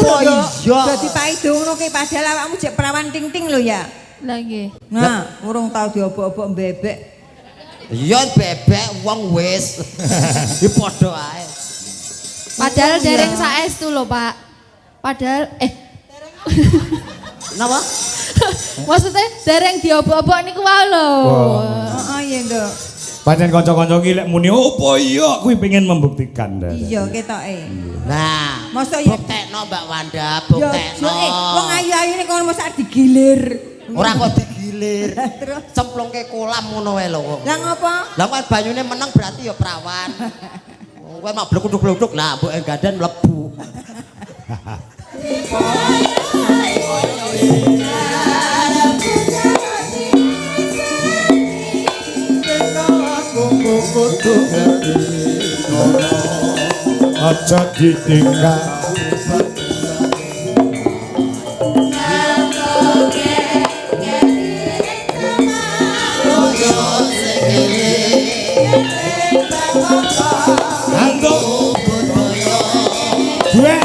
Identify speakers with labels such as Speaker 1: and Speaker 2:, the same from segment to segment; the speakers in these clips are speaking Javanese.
Speaker 1: Apa
Speaker 2: lho,
Speaker 1: iya?
Speaker 2: Dadi paido ngono ki padahal awakmu jek perawan ting-ting lho ya.
Speaker 3: Lah nggih.
Speaker 2: Nah, urung tau diobok-obok bebek.
Speaker 1: Iya bebek wong wis. Iki padha ae.
Speaker 3: Padahal dereng saestu lho, Pak. Padahal
Speaker 1: Napa?
Speaker 3: maksudnya dereng diobok-obok niku wae lho.
Speaker 2: Heeh, iya, Nduk.
Speaker 4: Pancen kanca-kanca ki lek muni opo iya kuwi pengen membuktikan.
Speaker 2: Iya, ketoke.
Speaker 1: Nah,
Speaker 2: Mosok ya-
Speaker 1: buktekno Mbak Wanda,
Speaker 2: Ya,
Speaker 1: buktekno.
Speaker 2: wong ayu-ayune kono mosok digilir.
Speaker 1: Ora kok digilir.
Speaker 2: Terus
Speaker 1: Cemplungke kolam ngono wae lho kok.
Speaker 2: lah ngopo?
Speaker 1: Lah kok banyune meneng berarti ya perawan. Kowe mak blekuduk-blekuduk lah mbok ganden mlebu.
Speaker 4: Aja ditinggal. Antuk. Duet.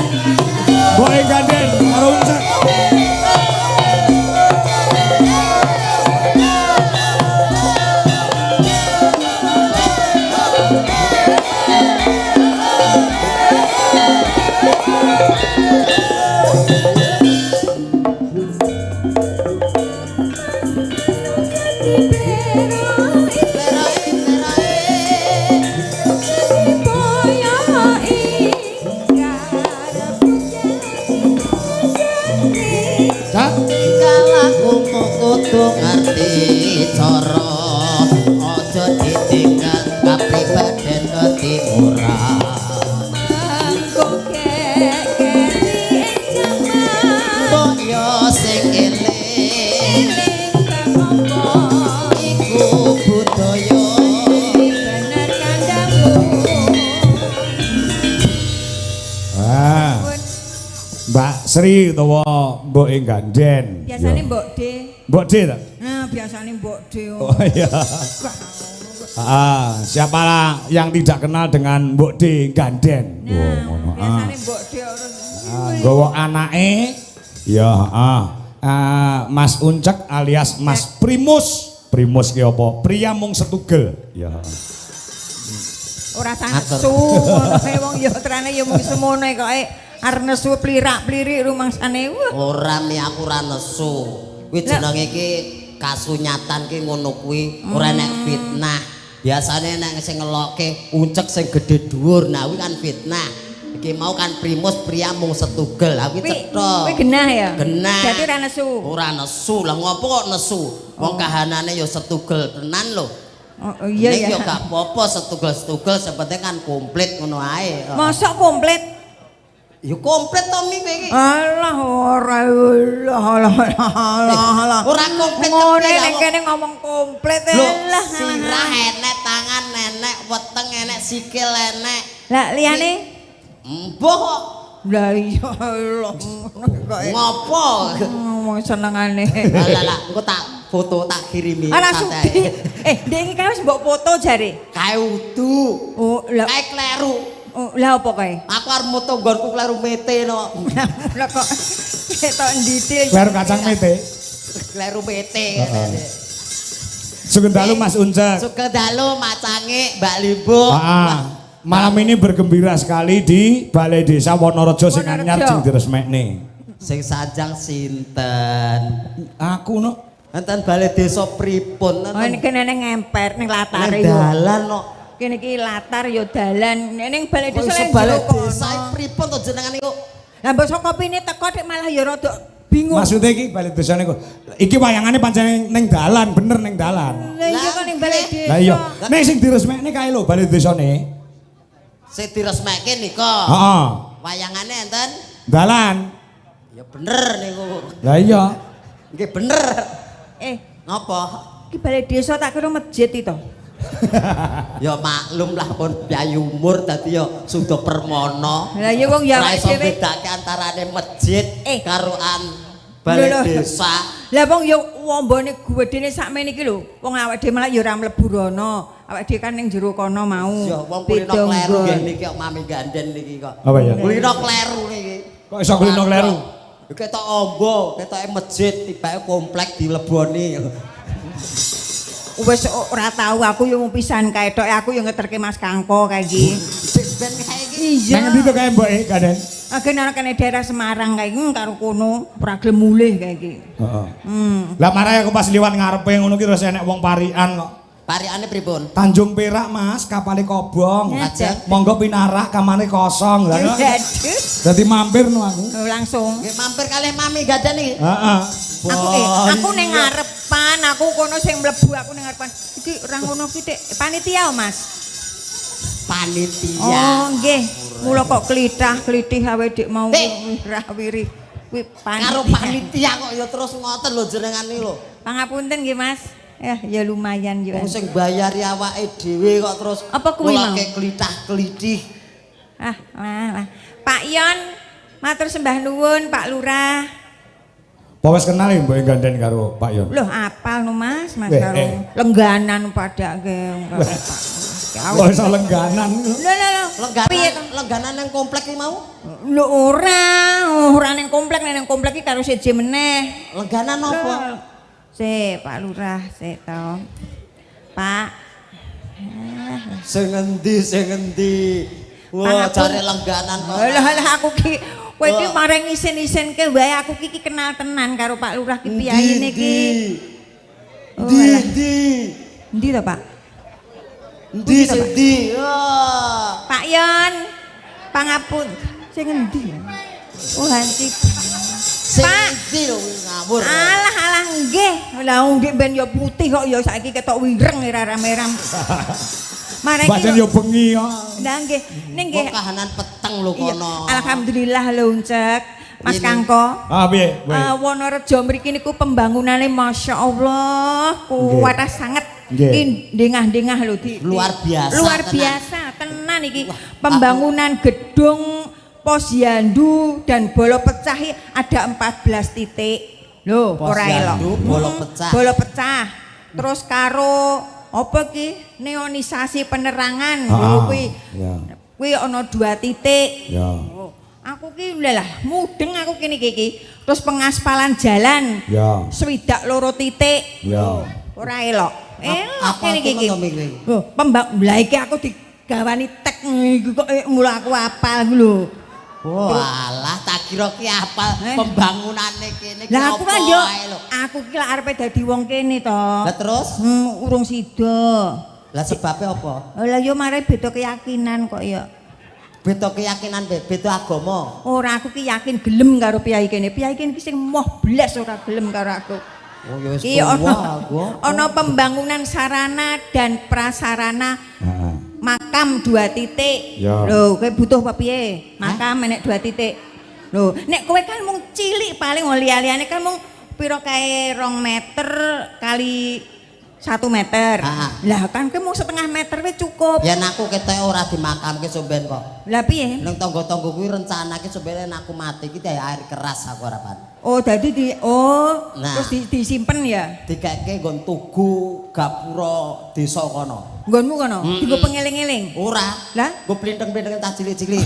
Speaker 4: Boy ganden karo Uncek. Cak.
Speaker 1: Kalaku kudu ngerti cara, aja ditinggal kapribaden ketimuran. Mbok yo sing eling iku budaya.
Speaker 4: Ah. Mbak Sri utawa Mbok Ganden.
Speaker 2: Biasane
Speaker 4: Iya.
Speaker 2: Mbok D.
Speaker 4: Mbok D ta?
Speaker 2: Nah, biasane Mbok D.
Speaker 4: Oh iya. Ah, siapalah yang tidak kenal dengan Mbok D Ganden.
Speaker 2: Nah,
Speaker 4: Oh, ngono. Ah.
Speaker 2: biasane Mbok D ora.
Speaker 4: Ah, nggawa anake ya heeh. Ah, Mas Uncek alias Mas Primus. Primus ki apa? Pria mung setugel. Ya.
Speaker 2: Ora nesu ngono kae wong ya terane ya mung semono kok arep nesu plirak-plirik rumangsane. Wah.
Speaker 1: Ora mi aku ora nesu. Kuwi jenenge iki kasunyatan ki ngono kuwi, ora enek fitnah. Biasane nek sing ngelokke Uncek sing gedhe dhuwur, nah kuwi kan fitnah. Iki mau kan Primus pria mung setugel, lah kuwi cetha.
Speaker 2: Kuwi genah ya?
Speaker 1: Genah.
Speaker 2: Berarti ora nesu.
Speaker 1: Ora nesu. Lah ngopo kok nesu? Wong kahanane ya setugel tenan lho.
Speaker 2: Oh, iya
Speaker 1: Ning
Speaker 2: ya.
Speaker 1: ya gak apa-apa setugel-setugel sepenting kan komplit ngono ae.
Speaker 2: Mosok komplit?
Speaker 1: Ya komplit to mi kowe iki.
Speaker 2: Alah ora alah alah alah alah.
Speaker 1: Ora komplit
Speaker 2: Ngono
Speaker 1: kepiye lah,
Speaker 2: nek kene ngomong komplit
Speaker 1: Lho,
Speaker 2: alah.
Speaker 1: sirah enek, tangan enek, weteng enek, sikil enek.
Speaker 2: Lah liyane?
Speaker 1: Embuh kok.
Speaker 2: Lah iya Allah ngono kok.
Speaker 1: Ngopo?
Speaker 2: Ngomong senengane.
Speaker 1: Lah lah, engko tak foto tak kirimi.
Speaker 2: Ora sudi. Ndek iki kae wis mbok foto jare.
Speaker 1: Kae udu.
Speaker 2: Oh, lah
Speaker 1: Kae kleru.
Speaker 2: oh, lah apa kae?
Speaker 1: Aku arep moto nggonku kleru mete no.
Speaker 2: Lah kok ketok ndithil.
Speaker 4: Kleru kacang mete.
Speaker 1: Kleru mete.
Speaker 4: Sugeng dalu Mas Uncek.
Speaker 1: Sugeng dalu Macange Mbak Limbo.
Speaker 4: Ah, malam ini bergembira sekali di Balai Desa Wonorejo sing anyar
Speaker 2: Wonorejo.
Speaker 4: sing diresmekne.
Speaker 1: Sing sanjang sinten?
Speaker 4: Aku no.
Speaker 1: Enten Balai Desa pripun?
Speaker 2: Oh ini kene ning ngemper ning latare
Speaker 1: Ning
Speaker 2: yo.
Speaker 1: dalan no.
Speaker 2: Kene iki latar yo dalan. Ning balai
Speaker 1: Kok
Speaker 2: desa
Speaker 1: iso
Speaker 2: ning
Speaker 1: balai
Speaker 2: jero kono.
Speaker 1: desa iki pripun to jenengan niku?
Speaker 2: Lah mbok sok kopine teko dik malah yo rada bingung.
Speaker 4: Maksudnya iki Balai Desa niku. Iki wayangane pancen ning dalan, bener ning dalan.
Speaker 2: Lah iya kok ning balai desa.
Speaker 4: Lah iya, nek sing diresmekne kae lho Balai Desane.
Speaker 1: Sing diresmekke nika.
Speaker 4: Heeh.
Speaker 1: Wayangane enten?
Speaker 4: Dalan.
Speaker 1: Ya bener niku.
Speaker 4: Lah iya.
Speaker 1: Nggih bener. Napa?
Speaker 2: Iki balai desa tak kira masjid itu.
Speaker 1: Ya maklum lah pun piyayi umur dadi ya sudah permono.
Speaker 2: Lah iya wong ya
Speaker 1: Ora
Speaker 2: awake
Speaker 1: iso
Speaker 2: dhewe.
Speaker 1: bedake antarane masjid karo an balai
Speaker 2: Lho, lho.
Speaker 1: desa.
Speaker 2: Lah wong ya wombone gedene sakmene iki lho. Wong awake dhewe malah ya ora mlebu rono. Awake dhewe kan ning jero kono mau.
Speaker 1: Ya wong kulino
Speaker 2: Beda
Speaker 1: kleru
Speaker 2: nggon.
Speaker 1: nggih niki kok mami ganden niki kok.
Speaker 4: Apa ya?
Speaker 1: Kulino kleru niki.
Speaker 4: Kok iso kulino kleru?
Speaker 1: Ketok ombo, ketoke masjid, tibake komplek dileboni.
Speaker 2: Wis ora tau aku yo mung pisan kae tok, aku yo ngeterke Mas Kangko kae iki.
Speaker 1: Sik ben kae iki.
Speaker 2: Iya.
Speaker 4: Nang endi to kae mboke Ganden?
Speaker 2: Agen ana kene daerah Semarang kae iki karo kono ora gelem mulih kae iki.
Speaker 4: Heeh. Lah marai aku pas liwat ngarepe ngono ki terus enek wong parikan kok.
Speaker 1: Parikane pripun?
Speaker 4: Tanjung Perak Mas, kapale kobong.
Speaker 1: Lajeng?
Speaker 4: Monggo pinarak kamane kosong. Lah
Speaker 2: Aduh.
Speaker 4: dadi mampir no aku.
Speaker 2: Oh, langsung.
Speaker 1: Nggih mampir kalih mami Ganden iki.
Speaker 4: Heeh.
Speaker 2: Aku aku ning ngarepan, aku kono sing mlebu aku ning ngarepan. Iki ora ngono ki Dik. Panitia oh, Mas.
Speaker 1: Panitia.
Speaker 2: Oh, nggih. Mula kok klithah-klithih awe dik mau
Speaker 1: Eh.
Speaker 2: wirawiri. Kuwi panitia.
Speaker 1: Karo panitia kok ya terus ngoten lho jenengan iki lho.
Speaker 2: Pangapunten nggih, Mas. Ya, ya lumayan yo.
Speaker 1: Wong sing bayari awake dhewe kok terus
Speaker 2: Apa kuwi mau?
Speaker 1: ngulake klithah-klithih.
Speaker 2: Ah, lah, lah. Pak Yon, matur sembah nuwun Pak Lurah.
Speaker 4: Apa wis kenal ya mboke Ganden karo Pak Yon?
Speaker 2: Loh, apal no Mas, Mas
Speaker 4: Weh,
Speaker 2: karo
Speaker 4: eh.
Speaker 2: lengganan padake karo Pak.
Speaker 4: Kok iso lengganan?
Speaker 2: Lho, lho, lho. Piye
Speaker 1: Lengganan
Speaker 2: to?
Speaker 1: lengganan nang komplek iki mau?
Speaker 2: Lho ora, ora ning komplek, ning komplek iki karo seje meneh.
Speaker 1: Lengganan apa?
Speaker 2: Sik, Pak Lurah, sik to. Pak.
Speaker 1: Sing endi sing endi? Wah,
Speaker 2: Pangapun.
Speaker 1: jare lengganan kok.
Speaker 2: Lah lah aku ki kowe iki
Speaker 1: Wah.
Speaker 2: marang isin-isinke wae aku ki kenal tenan karo Pak Lurah ki piyayine ki. Oh,
Speaker 1: Ndi
Speaker 2: alah.
Speaker 1: ndi?
Speaker 2: Endi to, Pak?
Speaker 1: Ndi sing ndi? Wah.
Speaker 2: Pak Yon, pangapun sing endi? Oh, hansip.
Speaker 1: Sing
Speaker 2: Pak.
Speaker 1: endi lho ngawur.
Speaker 2: Alah alah nggih. Lah wong ndek ben ya putih kok ya saiki ketok wireng ora rame-ram. Mare
Speaker 4: Pancen
Speaker 2: iki.
Speaker 4: yo bengi kok.
Speaker 2: Lah nggih, ning
Speaker 1: Wong
Speaker 2: nggih.
Speaker 1: kahanan peteng lho
Speaker 2: Iya,
Speaker 1: kono.
Speaker 2: Alhamdulillah lho Uncek. Mas
Speaker 1: Ini.
Speaker 2: Kangko.
Speaker 4: Ah piye? Kowe?
Speaker 2: Wonorejo mriki niku pembangunane Masya Allah kuwatah sanget.
Speaker 4: Nggih.
Speaker 2: Iki dengah-dengah lho di,
Speaker 1: Luar biasa,
Speaker 2: Luar
Speaker 1: tenan.
Speaker 2: biasa tenan iki. Pembangunan gedung Posyandu dan bolo pecah iki ada 14 titik. Lho, ora elok.
Speaker 1: Posyandu, bolo pecah.
Speaker 2: Bolo pecah. Terus karo apa ki neonisasi penerangan lho
Speaker 4: Ah,
Speaker 2: kuwi.
Speaker 4: ya.
Speaker 2: Kuwi ana 2 titik.
Speaker 4: Ya.
Speaker 2: Oh, aku ki lah mudeng aku kene iki. Terus pengaspalan jalan.
Speaker 4: Ya.
Speaker 2: 62 titik.
Speaker 4: Ya.
Speaker 2: Ora elok. Elok
Speaker 1: apa
Speaker 2: kene iki.
Speaker 1: to, Ming, Ming?
Speaker 2: Oh, pembak lah iki aku digawani tek iki kok mula aku apal ku lho.
Speaker 1: Walah, tak kira ki apal
Speaker 2: Eh.
Speaker 1: pembangunane kene ki
Speaker 2: Lah aku
Speaker 1: apa
Speaker 2: kan yo
Speaker 1: ae lho.
Speaker 2: aku ki lak arepe dadi wong kene to.
Speaker 1: Lah terus?
Speaker 2: Urung sida.
Speaker 1: Lah sebabnya apa?
Speaker 2: Lah yo mare beda keyakinan kok ya.
Speaker 1: Beda keyakinan, beda agama.
Speaker 2: Ora aku ki yakin gelem karo piyai kene. Piyai kene ki sing moh blas ora gelem karo aku.
Speaker 1: Oh ya wis
Speaker 2: Ki
Speaker 1: tuwa
Speaker 2: ana
Speaker 1: aku.
Speaker 2: ana pembangunan sarana dan prasarana
Speaker 4: Heeh.
Speaker 2: makam 2 titik.
Speaker 4: Ya.
Speaker 2: Lho, kowe butuh apa piye? Makam enek 2 titik. Lho, nek kowe kan mung cilik paling wong liya-liyane kan mung pira kae 2 meter kali 1 meter.
Speaker 1: Ah.
Speaker 2: Lah kan kowe mung setengah meter wis cukup.
Speaker 1: Ya nek aku ketoke ora dimakamke somben kok.
Speaker 2: Lah piye?
Speaker 1: Ning tangga-tangga kuwi rencanake somben nek aku mati iki air keras aku harapan.
Speaker 2: Oh, dadi di oh,
Speaker 1: Nah.
Speaker 2: terus disimpen ya.
Speaker 1: Dikeke nggon tugu gapura desa kono.
Speaker 2: Nggonmu kono, dienggo pengeling-eling.
Speaker 1: Ora.
Speaker 2: Lah?
Speaker 1: Nggo plinteng-plinteng tak cilik-cilik.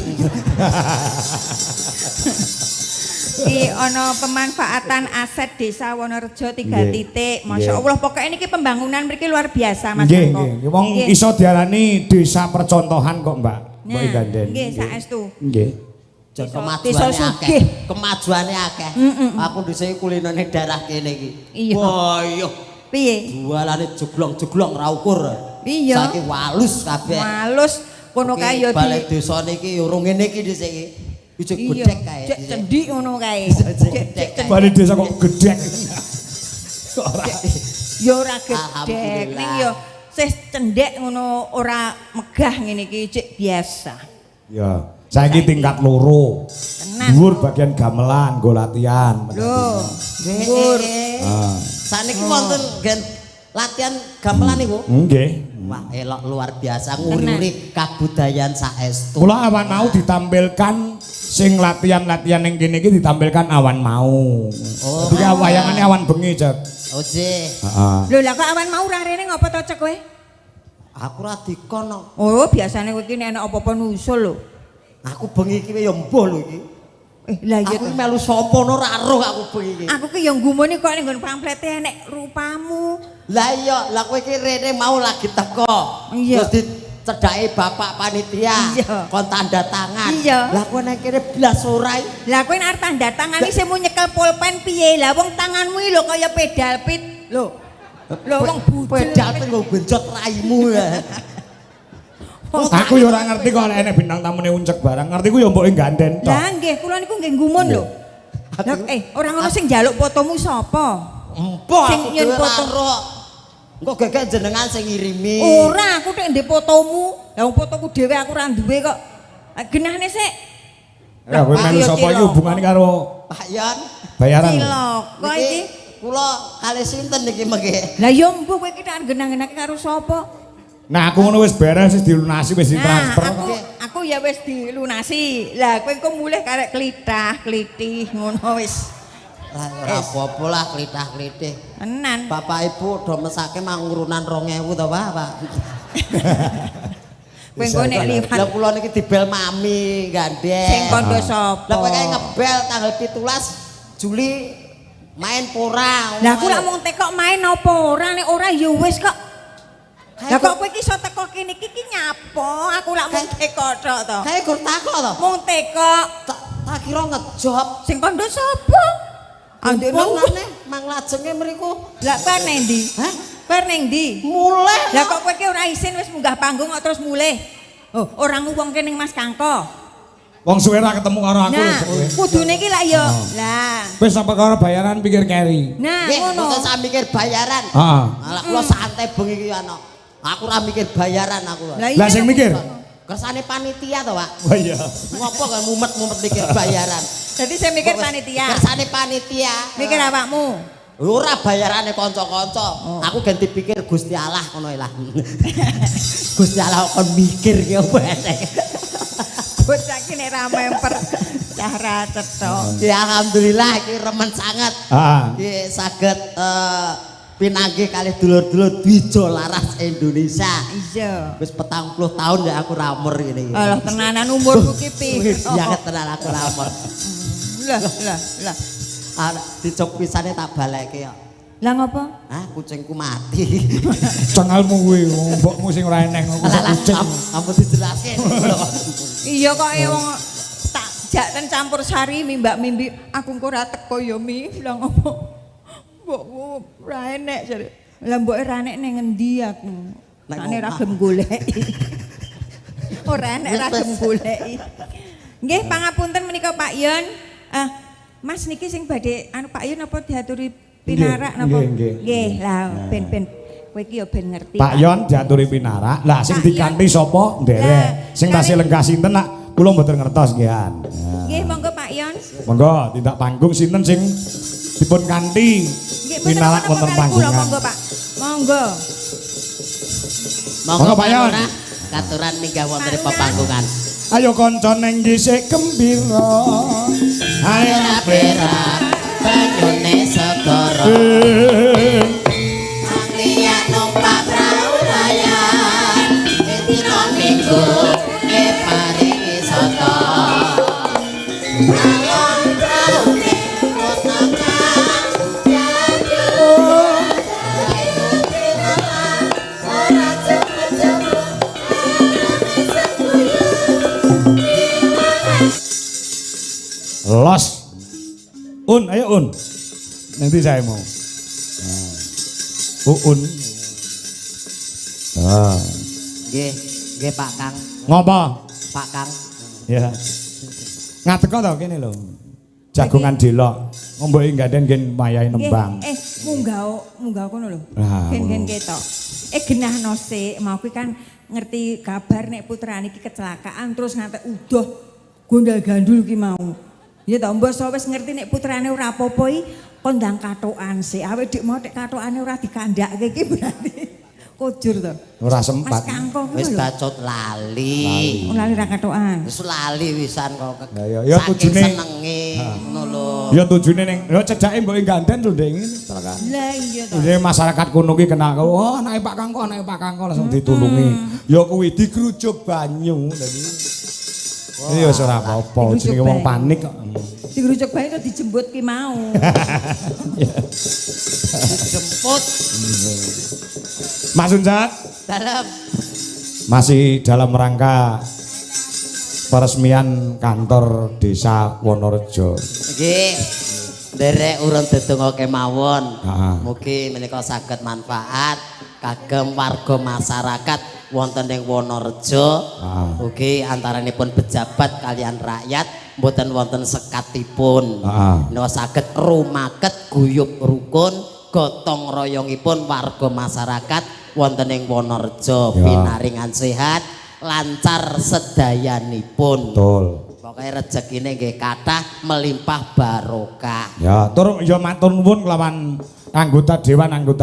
Speaker 2: Iki ana pemanfaatan aset desa Wonorejo 3
Speaker 4: Nggih.
Speaker 2: titik. Masya
Speaker 4: Nggih.
Speaker 2: Allah, pokoknya ini pembangunan mriki luar biasa Mas
Speaker 4: Nggih,
Speaker 2: Kangko.
Speaker 4: nggih. Wong iso diarani desa percontohan kok, Mbak. Mbok
Speaker 2: Nah,
Speaker 4: Ganden.
Speaker 2: nggih, saestu.
Speaker 4: Nggih.
Speaker 1: Jan
Speaker 2: Desa
Speaker 1: kemajuane akeh.
Speaker 2: sugih.
Speaker 1: Kemajuane akeh. Aku dhisik kulino ning daerah kene iki.
Speaker 2: Iya.
Speaker 1: Wah, iya.
Speaker 2: Piye?
Speaker 1: Jualane jeglong-jeglong ra ukur.
Speaker 2: Iya.
Speaker 1: Saiki walus kabeh.
Speaker 2: Malus kono kae ya
Speaker 1: balai
Speaker 2: di
Speaker 1: desa niki ya urung ngene iki dhisik iki. Ijek
Speaker 2: Iya,
Speaker 1: gedhek kae.
Speaker 2: Cek cendik ngono kae.
Speaker 1: Cek
Speaker 2: Cek
Speaker 1: gedhek kae.
Speaker 4: Balai desa kok gedhek. Ora.
Speaker 2: Ya ora gedhek
Speaker 1: Alhamdulillah.
Speaker 2: ning ya sih cendhek ngono ora megah ngene iki cek biasa.
Speaker 4: Ya, saiki tingkat loro.
Speaker 2: Tenan.
Speaker 4: Dhuwur bagian gamelan, nggo latihan.
Speaker 2: Lho, dhuwur.
Speaker 4: Ah.
Speaker 1: Saniki wonten gen latihan gamelan niku.
Speaker 4: Nggih.
Speaker 1: Wah, elok luar biasa nguri-uri kabudayan saestu.
Speaker 4: Kula awan mau ditampilkan sing latihan-latihan ning kene iki ditampilkan awan mau.
Speaker 1: Oh.
Speaker 4: Dadi wayangane awan bengi, Cek.
Speaker 1: Oje,
Speaker 4: Heeh.
Speaker 2: Lho lah kok awan mau ora rene ngopo to Cek kowe?
Speaker 1: aku ora dikon kok.
Speaker 2: Oh, biasane kowe iki nek ana apa-apa nusul lho.
Speaker 1: Aku bengi iki ya mbuh lho iki.
Speaker 2: Lah iya.
Speaker 1: Aku melu sapa no ora roh aku bengi iki.
Speaker 2: Aku ki ya nggumune kok ning nggon pamflete enek rupamu.
Speaker 1: Lah iya, lah kowe iki rene mau lagi teko.
Speaker 2: Iya.
Speaker 1: Terus dicedhaki bapak panitia.
Speaker 2: Iya.
Speaker 1: Kon tanda tangan.
Speaker 2: Iya.
Speaker 1: Lah kowe nang kene blas ora iki.
Speaker 2: Lah kowe nek arep tanda tangan iki sing nyekel pulpen piye? Lah wong tanganmu iki lho kaya pedal pit. Lho. Lho wong bujel.
Speaker 1: Pedal pit nggo genjot raimu ya.
Speaker 4: Aku ya ora ngerti kok enek bintang tamune Uncek barang. Ngerti ku ya mboke ganden tok.
Speaker 2: Lah nggih, kula niku nggih gumun lho. Lah ora ngono sing njaluk fotomu sapa?
Speaker 1: Empo
Speaker 2: Sing
Speaker 1: aku
Speaker 2: nyun
Speaker 1: dhewe
Speaker 2: foto.
Speaker 1: ora roh. Engko gegek jenengan sing ngirimi.
Speaker 2: Ora, aku tek ndek fotomu. Lah wong fotoku dhewe aku ora duwe kok. Genahne sik.
Speaker 4: Ya kowe melu sapa iki hubungane karo
Speaker 1: Pak Yon.
Speaker 4: bayaran.
Speaker 2: Cilaka iki.
Speaker 1: Kula kalih sinten niki mengke?
Speaker 2: Lah ya mbuh kowe iki tak genah-genahke karo sapa?
Speaker 4: Nah aku ngono wis beres wis dilunasi wis ditransfer.
Speaker 2: Nah, aku ya wis dilunasi. Lah kowe engko mulih karek klithah, klithih ngono wis.
Speaker 1: Ora apa-apa lah klithah-klithih.
Speaker 2: Tenan.
Speaker 1: Bapak Ibu do mesake mangurunan 2000 to, Pak, Pak.
Speaker 2: Kowe engko nek liwat
Speaker 1: Lah kula niki dibel mami gandeng.
Speaker 2: sing kandha sapa?
Speaker 1: Lah kowe kae ngebel tanggal 17 Juli main pora.
Speaker 2: Lah aku lak mung tekok main apa ora, nek ora ya wis kok. Lah kok kowe iki iso teko kene iki ki nyapa? Aku lak mung tekok tok to.
Speaker 1: Kae gur takok to.
Speaker 2: Mung tekok.
Speaker 1: Tak kira ngejob.
Speaker 2: Sing kandha sapa? Andene
Speaker 1: Andene mang lajenge mriku.
Speaker 2: Lah kowe nang ndi?
Speaker 1: Hah?
Speaker 2: Kowe nang ndi?
Speaker 1: Mulih.
Speaker 2: Lah kok kowe ki ora isin wis munggah panggung kok terus mulih. Oh, ora nguwongke ning Mas Kangko.
Speaker 4: Wong suwe ra ketemu karo aku
Speaker 2: Nah,
Speaker 4: lho.
Speaker 2: kudune iki lak ya. Lah.
Speaker 4: Wis sampe karo bayaran pikir keri.
Speaker 2: Nah,
Speaker 1: Nggih,
Speaker 2: ngono.
Speaker 1: mboten sak mikir bayaran.
Speaker 4: Heeh.
Speaker 1: Malah kula santai bengi iki ana. Aku ora mikir bayaran aku.
Speaker 2: Lah
Speaker 4: Lah sing mikir.
Speaker 1: Kersane panitia to, Pak.
Speaker 4: Oh iya.
Speaker 1: Ngopo kan mumet-mumet mikir bayaran.
Speaker 2: Dadi sing mikir panitia.
Speaker 1: Kersane panitia.
Speaker 2: Mikir awakmu.
Speaker 1: Ora bayarane kanca-kanca. Aku ganti pikir Gusti Allah ngono lah. Gusti Allah kon mikir ki apa enek.
Speaker 2: Bocah iki nek ra memper cah ra cethok.
Speaker 1: Ya alhamdulillah iki remen sanget.
Speaker 4: Heeh.
Speaker 1: Iki saged pinanggih kalih dulur-dulur Dwijo Laras Indonesia.
Speaker 2: Iya.
Speaker 1: Wis 40 tahun ya aku ramur ngene iki.
Speaker 2: Alah tenanan umurku ki piro.
Speaker 1: Iya tenan aku ramur.
Speaker 2: Lah lah lah.
Speaker 1: Ah, dicok pisane tak balekke ya.
Speaker 2: Lah ngopo?
Speaker 1: Ah, kucingku mati.
Speaker 4: Cengalmu kuwi mbokmu sing ora eneng kok kucing.
Speaker 1: Ampun dijelaske.
Speaker 2: Iya kok wong tak jak ten campur sari mi Mbak Mimbi, aku engko ora teko ya Mi. Lah ngopo? Mbokmu ora enek jare. Lah mboke ora enek ning ngendi aku?
Speaker 1: Nek
Speaker 2: Ane ora
Speaker 1: omah.
Speaker 2: gelem goleki. Ora enek ora gelem goleki. Nggih pangapunten menika Pak Yon. Mas niki sing badhe anu Pak Yon apa diaturi pinarak napa?
Speaker 4: Nggih,
Speaker 2: Nggih, lah ben-ben kowe iki ya ben ngerti.
Speaker 4: Pak Yon diaturi pinarak. Lah sing dikanthi sapa? Nderek. Sing tasih lenggah sinten nak kula mboten ngertos nggih.
Speaker 2: Nggih, monggo Pak Yon.
Speaker 4: Monggo tindak panggung sinten sing dipun kanthi pinarak wonten panggungan.
Speaker 2: Monggo Pak. Monggo.
Speaker 4: Monggo, Pak Yon.
Speaker 1: Katuran minggah wonten ing pepanggungan.
Speaker 4: Ayo kanca neng dhisik gembira. Ayo
Speaker 1: Perak banyune segara. Anglia numpak prau layar. Dina Minggu paringi soto. Pralon praune
Speaker 4: Los. Un, ayo Un. Nanti saya mau. Nah. Uun. Ah.
Speaker 1: Nggih, nggih Pak Kang.
Speaker 4: Ngopo?
Speaker 1: Pak Kang.
Speaker 4: Ya. Ngadeg to kene lho. Jagongan delok. Ngomboki ganden gen wayahe nembang.
Speaker 2: Munggah munggah kono lho.
Speaker 4: Nah,
Speaker 2: Gen-gen
Speaker 4: ngono.
Speaker 2: ketok. Genahno sik, mau kuwi kan ngerti kabar nek putrane iki kecelakaan terus ngantek udoh gondal-gandul ki mau. Ya ta mbok wis ngerti nek putrane ora apa-apa iki kondang kathokan sik. Awake dik mau nek kathokane ora dikandhake iki berarti kujur to.
Speaker 4: Ora sempat.
Speaker 2: Mas Kangko
Speaker 1: Wis
Speaker 2: kuwi lho.
Speaker 1: bacut lali.
Speaker 2: Lali ra kathokan.
Speaker 1: Wis lali wisan kok.
Speaker 4: Lah ya, ya
Speaker 1: Saking
Speaker 4: tujune.
Speaker 1: senenge ngono lho.
Speaker 4: Ya tujune ning ya cedhake mboke ganden lho ndek ngene kecelakaan.
Speaker 2: Lah iya to.
Speaker 4: Jadi masyarakat kono ki kena oh anake Pak Kangko, anake Pak Kangko langsung ditulungi. Ya kuwi dikrujuk banyu dadi. Iya wis ora apa-apa, jenenge wong panik kok.
Speaker 2: Digerujuk bae terus dijemput ki mau.
Speaker 1: Dijemput.
Speaker 4: Mas Uncek
Speaker 1: Dalem.
Speaker 4: Masih dalam rangka peresmian kantor Desa Wonorejo.
Speaker 1: Nggih. Nderek urun dedonga kemawon.
Speaker 4: Heeh.
Speaker 1: Mugi menika saged manfaat kagem warga masyarakat wonten ing Wonorejo. Ugi antaranipun pejabat kaliyan rakyat mboten wonten sekatipun. Menika saged rumaket guyub rukun gotong royongipun warga masyarakat wonten ing Wonorejo pinaringan sehat lancar sedayanipun.
Speaker 4: Betul.
Speaker 1: Pokoke rezekine nggih kathah melimpah barokah.
Speaker 4: Ya, tur ya matur nuwun kelawan anggota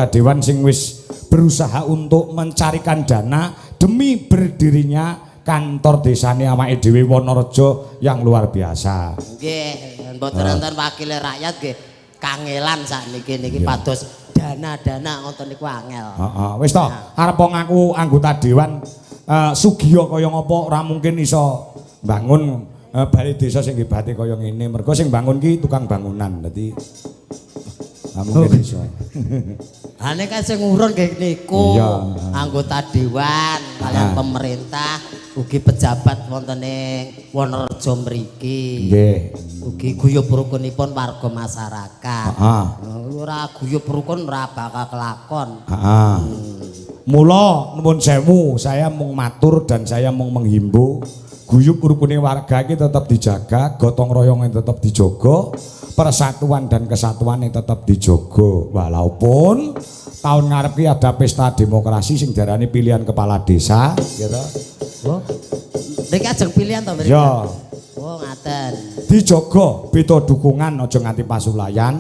Speaker 4: dewan sing wis berusaha untuk mencarikan dana demi berdirinya kantor desane awake dhewe Wonorejo yang luar biasa.
Speaker 1: Nggih, mboten wonten wakile rakyat nggih kangelan sakniki niki pados dana-dana ngoten niku angel.
Speaker 4: Heeh, wis to, arep ngaku anggota dewan sugiya kaya ngapa ora mungkin iso bangun balai desa sing hebate kaya ngene. Mergo sing bangun ki tukang bangunan, dadi ora mungkin iso.
Speaker 1: Ane kan sing ngurun nggih niku anggota dewan kaliyan pemerintah ugi pejabat wonten ing Wonorejo mriki. Ugi guyub rukunipun warga masyarakat. Ora guyub rukun ora bakal kelakon.
Speaker 4: Heeh. Mula nuwun sewu, saya mung matur dan saya mung menghimbau guyub rukune warga iki tetep dijaga, gotong royonge tetep dijaga, persatuan dan kesatuane tetep dijaga. Walaupun tahun ngarep ki ada pesta demokrasi sing diarani pilihan kepala desa, gitu.
Speaker 1: Oh. Niki ajeng pilihan to mriki?
Speaker 4: Ya.
Speaker 1: Oh, ngaten.
Speaker 4: Dijaga beda dukungan aja nganti pasulayan.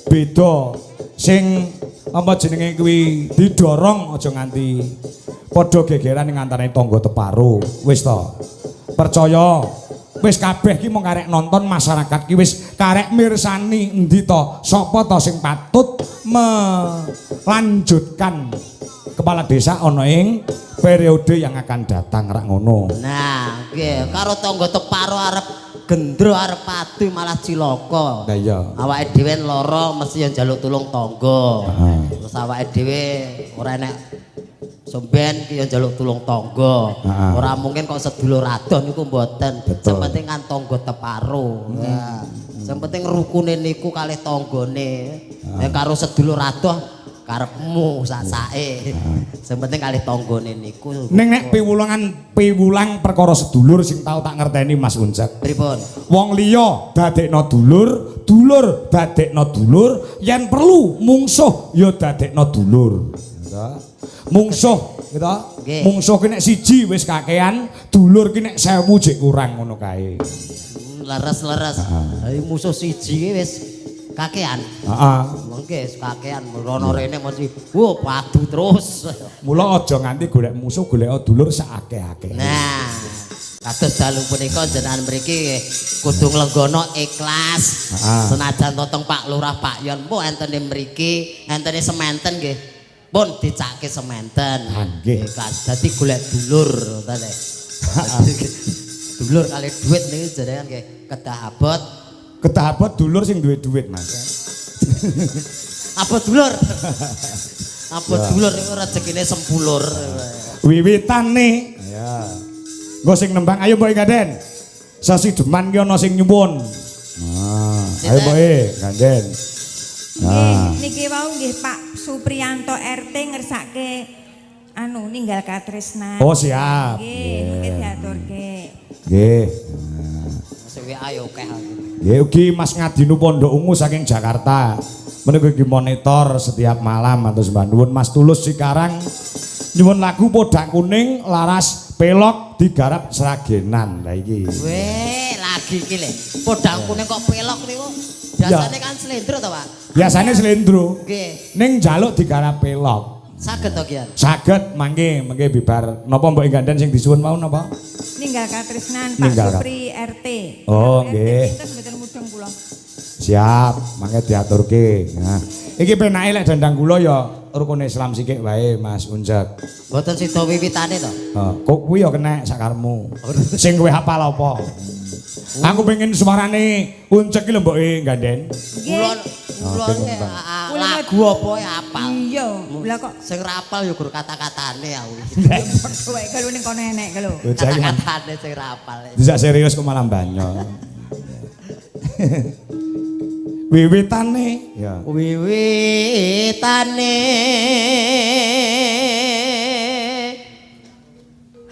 Speaker 4: Beda sing apa jenenge kuwi didorong aja nganti padha gegeran ing antarane tangga teparo. Wis to. Percaya wis kabeh ki mung karek nonton, masyarakat ki wis karek mirsani endi to, sapa to sing patut melanjutkan kepala desa ana ing periode yang akan datang, rak ngono.
Speaker 1: Nah, nggih, karo tangga teparo arep gendro arep padu malah cilaka.
Speaker 4: Lah iya.
Speaker 1: Awake dhewe lara mesti yang njaluk tulung tangga. Terus awake dhewe ora enek somben ki yo njaluk tulung tangga. Ora mungkin kok sedulur adoh niku mboten. Sing penting kan tangga teparo. Ya. Sing penting rukune niku kalih tanggane. Nek karo sedulur adoh karepmu sak-sake. Sing penting kalih tanggane niku.
Speaker 4: Ning nek piwulangan piwulang perkara sedulur sing tau tak ngerteni, Mas Uncek.
Speaker 1: Pripun?
Speaker 4: Wong liya dadekno dulur, dulur dadekno dulur, yen perlu mungsuh ya dadekno dulur. Gitu. Mungsuh gitu.
Speaker 1: Nggih.
Speaker 4: Mungsuh ki nek siji wis kakean, dulur ki nek 1000 jek kurang ngono kae.
Speaker 1: Leres-leres. Ayo musuh siji ki wis kakean.
Speaker 4: Heeh.
Speaker 1: Mengke wis kakean rono rene mesti wah padu terus.
Speaker 4: Mula aja nganti golek musuh, golek dulur saakeh-akeh.
Speaker 1: Nah, kados dalu punika jenengan mriki kudu nglenggono ikhlas. Senajan to teng Pak Lurah Pak Yon po entene mriki, entene sementen nggih. Pun dicake sementen.
Speaker 4: Ah, nggih.
Speaker 1: Ikhlas. Dadi golek dulur ngoten lho. Dulur kali duit niki jenengan nggih kedah abot.
Speaker 4: Kedah abot dulur sing duwe duit, Mas.
Speaker 1: Abot dulur. Abot dulur niku rezekine sempulur.
Speaker 4: Wiwitane. Ya. Engko sing nembang ayo Mbok Ganden. Sesideman ki ana sing nyuwun. Nah, ayo Mbok Ganden.
Speaker 2: Nggih,
Speaker 4: Nah.
Speaker 2: niki wau nggih Pak Supriyanto RT ngersake anu ninggal katresnan.
Speaker 4: Oh, siap.
Speaker 2: Nggih, mungkin diaturke.
Speaker 4: Nggih.
Speaker 1: Sing WA yo akeh aku.
Speaker 4: Nggih, ugi Mas Ngadinu Pondok Ungu saking Jakarta. Menika ugi monitor setiap malam atus nuwun. Mas Tulus Cikarang nyuwun lagu Podang Kuning laras pelok digarap Sragenan. Lah iki.
Speaker 1: Weh, lagi iki le. Podang kuning kok pelok niku. Biasane kan slendro to, Pak?
Speaker 4: Biasane slendro.
Speaker 1: Nggih.
Speaker 4: Ning njaluk digarap pelok.
Speaker 1: Saged to, Kian?
Speaker 4: Saged mangke mangke bibar. Napa Mbok Ganden sing disuwun mau napa?
Speaker 2: Ninggal katresnan Pak
Speaker 4: Ninggal
Speaker 2: Supri RT.
Speaker 4: Oh,
Speaker 2: RT
Speaker 4: nggih.
Speaker 2: Pinten mboten mudeng kula.
Speaker 4: Siap, mangke diaturke. Nah, iki penake lek dandang kula ya rukun Islam sikik wae Mas Unjek.
Speaker 1: Mboten sida wiwitane to.
Speaker 4: Heeh, kok kuwi ya kena sakarmu. Sing kowe hafal apa? Aku pengen suarane Uncek ki lho mboke ganden.
Speaker 1: Kula kula lagu apa ya apal.
Speaker 2: Iya, lah kok
Speaker 1: sing ra apal ya gur kata-katane aku.
Speaker 2: Padha wae kalau ning kono enek lho.
Speaker 1: Kata-katane sing ra apal.
Speaker 4: Bisa serius kok malah banyol. Wiwitane ya.
Speaker 1: Wiwitane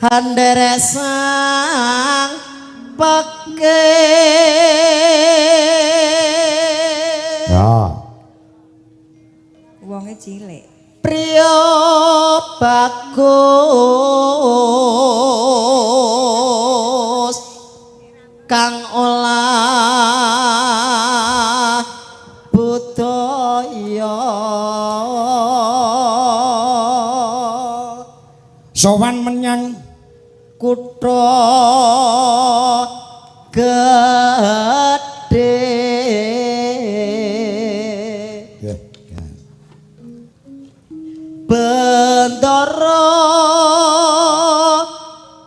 Speaker 1: handere sang peke.
Speaker 4: Ya.
Speaker 2: Wonge cilik.
Speaker 1: Priya bagus kang olah budaya.
Speaker 4: Sowan menyang
Speaker 1: kutha gedhe. Bendara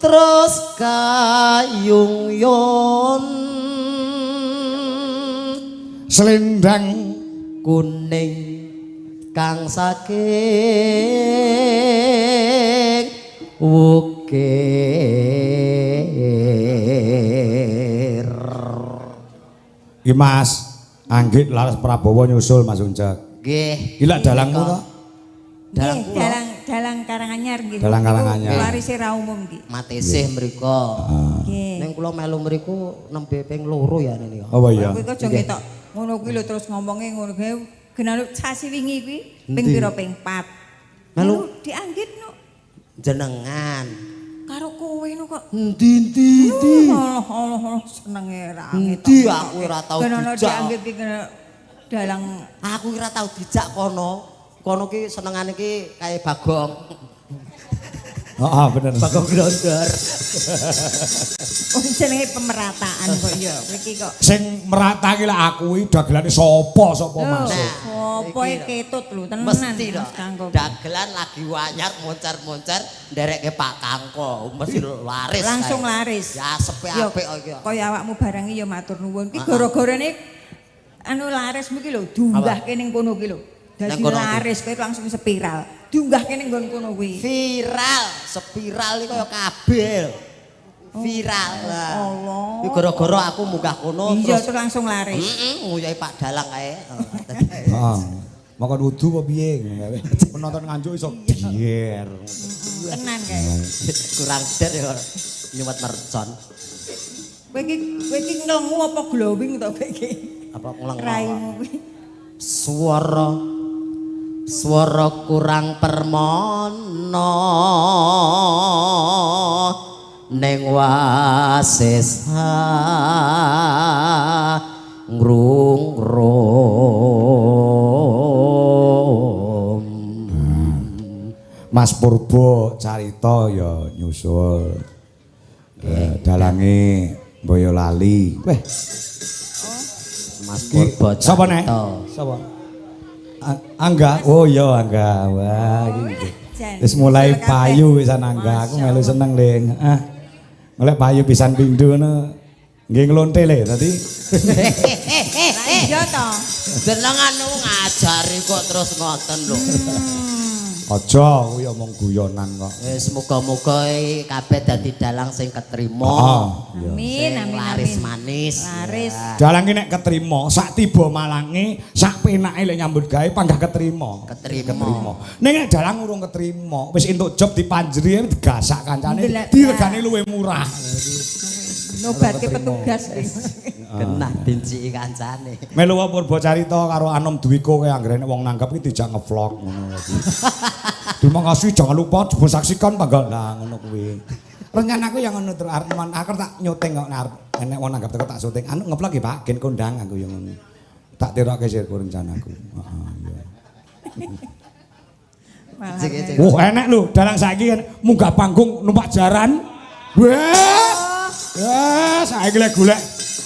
Speaker 1: terus kayung yon
Speaker 4: selendang
Speaker 1: kuning kang saking wukir.
Speaker 4: Iki Mas Anggit Laras Prabowo nyusul Mas Uncek.
Speaker 1: Nggih.
Speaker 4: Iki lak dalangmu to?
Speaker 1: Dalang
Speaker 2: dalang dalang Karanganyar nggih.
Speaker 4: Dalang Karanganyar.
Speaker 2: Warise ra umum nggih.
Speaker 1: Matesih mriku.
Speaker 2: Nggih.
Speaker 1: Ning kula melu mriku nembe ping 2 ya niku.
Speaker 4: Oh iya.
Speaker 2: Kuwi kok aja ngetok ngono kuwi lho terus ngomonge ngono kuwi genane sasi wingi kuwi ping pira ping 4.
Speaker 1: Melu
Speaker 2: dianggit no.
Speaker 1: Jenengan.
Speaker 2: Karo kowe no kok.
Speaker 1: Endi endi endi.
Speaker 2: Allah Allah senenge ra ngetok.
Speaker 1: Endi aku ora tau
Speaker 2: dijak. Dianggit ki dalang
Speaker 1: aku ora tau dijak kono. Kono ki senengane ki kae Bagong.
Speaker 4: Heeh, bener.
Speaker 1: Bagong glondor.
Speaker 2: Oh jenenge pemerataan kok ya. Kowe iki kok
Speaker 4: sing merata ki lak aku iki dagelane sapa sapa masuk.
Speaker 2: Sapa iki ketut lho tenan.
Speaker 1: Mesti lho. Dagelan lagi wanyar moncer-moncer nderekke Pak Kangko mesti laris.
Speaker 2: Langsung laris.
Speaker 1: Ya sepe apik kok iki.
Speaker 2: Kaya awakmu barang iki ya matur nuwun. Ki gara-garane anu larismu ki lho diunggahke ning kono ki lho. Dadi laris kowe langsung spiral. Diunggahke ning nggon kono kuwi.
Speaker 1: Viral, spiral iki kaya kabeh. Viral.
Speaker 2: Allah.
Speaker 1: Iki gara-gara aku munggah kono
Speaker 2: terus iya langsung laris.
Speaker 1: Heeh, nguyai Pak Dalang kae.
Speaker 4: Heeh. Makan wudu apa piye ngono. Penonton Nganjuk iso dier.
Speaker 2: Tenan kae.
Speaker 1: Kurang der ya nyuwet mercon.
Speaker 2: Kowe iki ngelengu apa glowing to kowe iki?
Speaker 1: Apa ngelengu?
Speaker 2: Raimu kuwi.
Speaker 1: Swara kurang permono ning wasesa ngrung-rung.
Speaker 4: Mas Purbo carita ya nyusul. Dalange Boyolali. Weh.
Speaker 1: Mas Purbo
Speaker 4: sapa nek? Sapa? Angga. Oh iya Angga. Wah iki. Wis mulai payu pisan Angga. Aku melu seneng, Ling. Ah. Mulai payu pisan pindho ngono. Nggih nglonte le tadi.
Speaker 2: Lah iya to.
Speaker 1: Jenengan ngajari kok terus ngoten lho.
Speaker 4: Aja kuwi omong guyonan kok.
Speaker 1: Wis muga-muga kabeh dadi dalang sing ketrima.
Speaker 2: Amin amin.
Speaker 1: Laris manis.
Speaker 2: Laris.
Speaker 4: Dalang ki nek ketrima, sak tiba malange, sak penake lek nyambut gawe panggah ketrima.
Speaker 1: Ketrima.
Speaker 4: Ning nek dalang urung ketrima, wis entuk job dipanjeri digasak kancane, diregane luwih murah.
Speaker 2: Nobatke petugas.
Speaker 1: Genah dinciki kancane.
Speaker 4: Melu Purbo Carita karo Anom Dwiko kaya anggere nek wong nanggap iki dijak ngevlog ngono kuwi. Terima kasih jangan lupa saksikan tanggal lah ngono kuwi. Rencanaku yang ngono terus arep aku tak nyuting kok arep enek wong nanggap teko tak syuting. Anu ngevlog ya Pak, gen kondang aku yang ngono. Tak tiroke sirku rencanaku. Heeh iya. Wah enek lho dalang saiki munggah panggung numpak jaran. Wah. Wah, saiki lek golek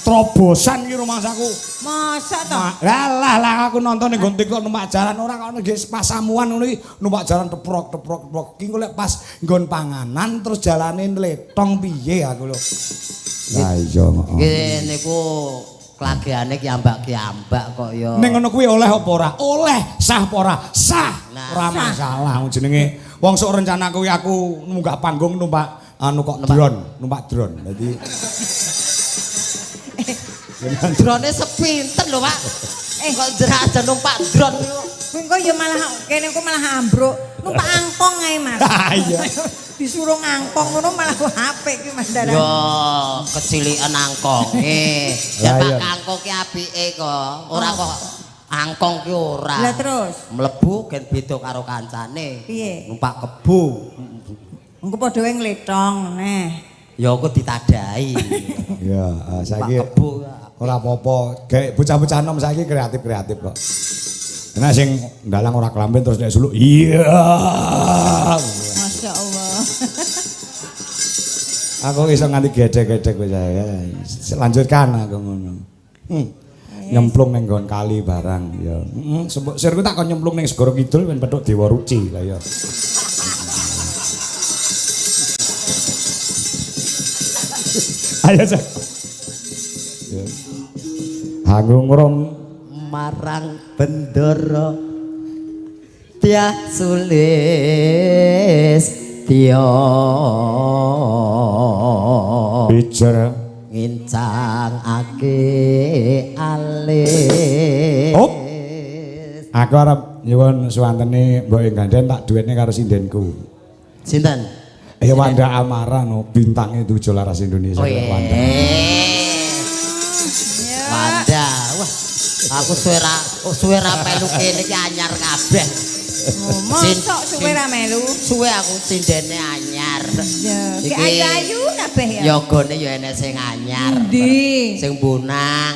Speaker 4: Terobosan iki rumangsaku.
Speaker 2: Mosok to?
Speaker 4: Lah lah aku nonton ning nggon TikTok numpak jaran ora kok nggih pasamuan ngono iki numpak jaran teprok teprok teprok. Ki engko lek pas nggon panganan terus jalane nletong piye aku lho. Lah iya heeh.
Speaker 1: Nggih niku klageane kiambak-kiambak kok ya.
Speaker 4: Ning ngono kuwi oleh apa ora? Oleh, sah apa ora? Sah.
Speaker 1: Nah.
Speaker 4: Ora masalah wong jenenge wong sok rencana kuwi aku munggah panggung numpak anu kok drone, numpak drone. Dadi
Speaker 1: Drone sepinten lho, Pak. Kok jerak aja numpak drone niku.
Speaker 2: Kuwi engko ya malah kene engko malah ambruk. Numpak angkong ae, Mas.
Speaker 4: Iya.
Speaker 2: Disuruh ngangkong ngono malah apik ki Mas Daran.
Speaker 1: Yo, kecilikan angkonge. Ya
Speaker 4: Lah,
Speaker 1: Pak
Speaker 4: iya.
Speaker 1: kangkong ki apike kok. Ora kok angkong ki ora.
Speaker 2: Lah terus
Speaker 1: Mlebu gen beda karo kancane.
Speaker 2: Piye?
Speaker 1: Numpak kebo.
Speaker 2: Engko padha wae ngletong neh.
Speaker 1: Ya aku ditadai.
Speaker 4: Ya,
Speaker 1: Numpak
Speaker 4: saiki
Speaker 1: kebo.
Speaker 4: ora apa-apa. Kayak bocah-bocah nom saiki kreatif-kreatif kok. Nah sing ndalang ora kelamben terus nek suluk iya.
Speaker 3: Masya Allah.
Speaker 4: Aku iso nganti gedek-gedek wis ya. Lanjutkan aku ngono. Nyemplung ning nggon kali barang ya. Heeh, sirku tak kon nyemplung ning Segara Kidul ben petuk Dewa Ruci lah ya. Ayo, Cak. Ya. Hanggung rom
Speaker 1: Marang bendara tiah sulis tiya
Speaker 4: bicara
Speaker 1: ngincangake alis.
Speaker 4: Op. Aku arep nyuwun suwantene mbok gandhen tak duetne karo sindenku.
Speaker 1: Sinten?
Speaker 4: Ya Wanda Amara no bintange Tujuh Laras Indonesia.
Speaker 1: Oh iya.
Speaker 4: Wanda.
Speaker 1: Wanda. Wah, aku suwe ra melu kene iki anyar kabeh.
Speaker 2: Oh, mosok suwe ra melu.
Speaker 1: Suwe aku sindene anyar.
Speaker 2: Ya, ki
Speaker 1: Iki
Speaker 2: ayu-ayu kabeh ya.
Speaker 1: Yogane ya enek sing anyar.
Speaker 2: Endi?
Speaker 1: Sing bonang.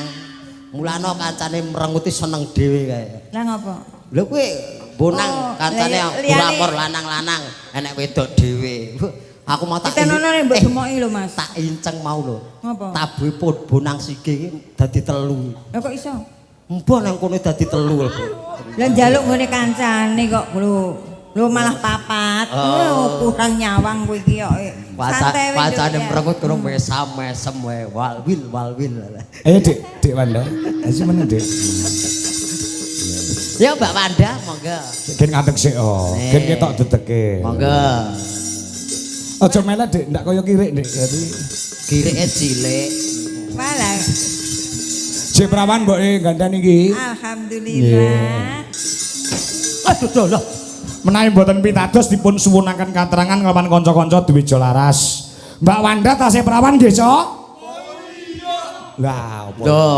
Speaker 1: Mulane kancane merenguti seneng dhewe kae.
Speaker 2: Lah ngopo?
Speaker 1: Lho kuwi bonang
Speaker 2: Oh,
Speaker 1: kancane
Speaker 2: lah ya, liyane-
Speaker 1: buramor lanang-lanang enek wedok dhewe. Aku mau tak
Speaker 2: Ditenono nek mbok demoki lho, Mas.
Speaker 1: Tak inceng mau lho.
Speaker 2: Ngopo?
Speaker 1: Tabuhe bonang sige iki dadi telu.
Speaker 2: Lah kok iso?
Speaker 1: Mbah nang kono dadi telu lho.
Speaker 2: Lah njaluk nggone kancane kok lho. Lho malah papat.
Speaker 1: Oh.
Speaker 2: Kurang nyawang kowe iki kok. Santai wae,
Speaker 1: Wacane
Speaker 2: Nduk, ya.
Speaker 1: merengut kono mesam-mesem wae walwil walwil.
Speaker 4: Ayo Dik, Dik Wanda. Ayo meneng Dik.
Speaker 1: Ya Mbak Wanda, monggo.
Speaker 4: Gen ngadeg sik oh. Gen ketok dedeke.
Speaker 1: Monggo.
Speaker 4: Aja melet Dik, ndak kaya kirik Dik. Dadi
Speaker 1: Kirike cilik.
Speaker 2: Walah.
Speaker 4: Cek prawan mboke gandhan iki.
Speaker 2: Alhamdulillah.
Speaker 1: Aduh lho.
Speaker 4: Menawi mboten pitados dipun suwunaken katerangan kelawan kanca-kanca Dwija Laras. Mbak Wanda tasih prawan nggih, Cok? Lah, opo?
Speaker 1: Lho.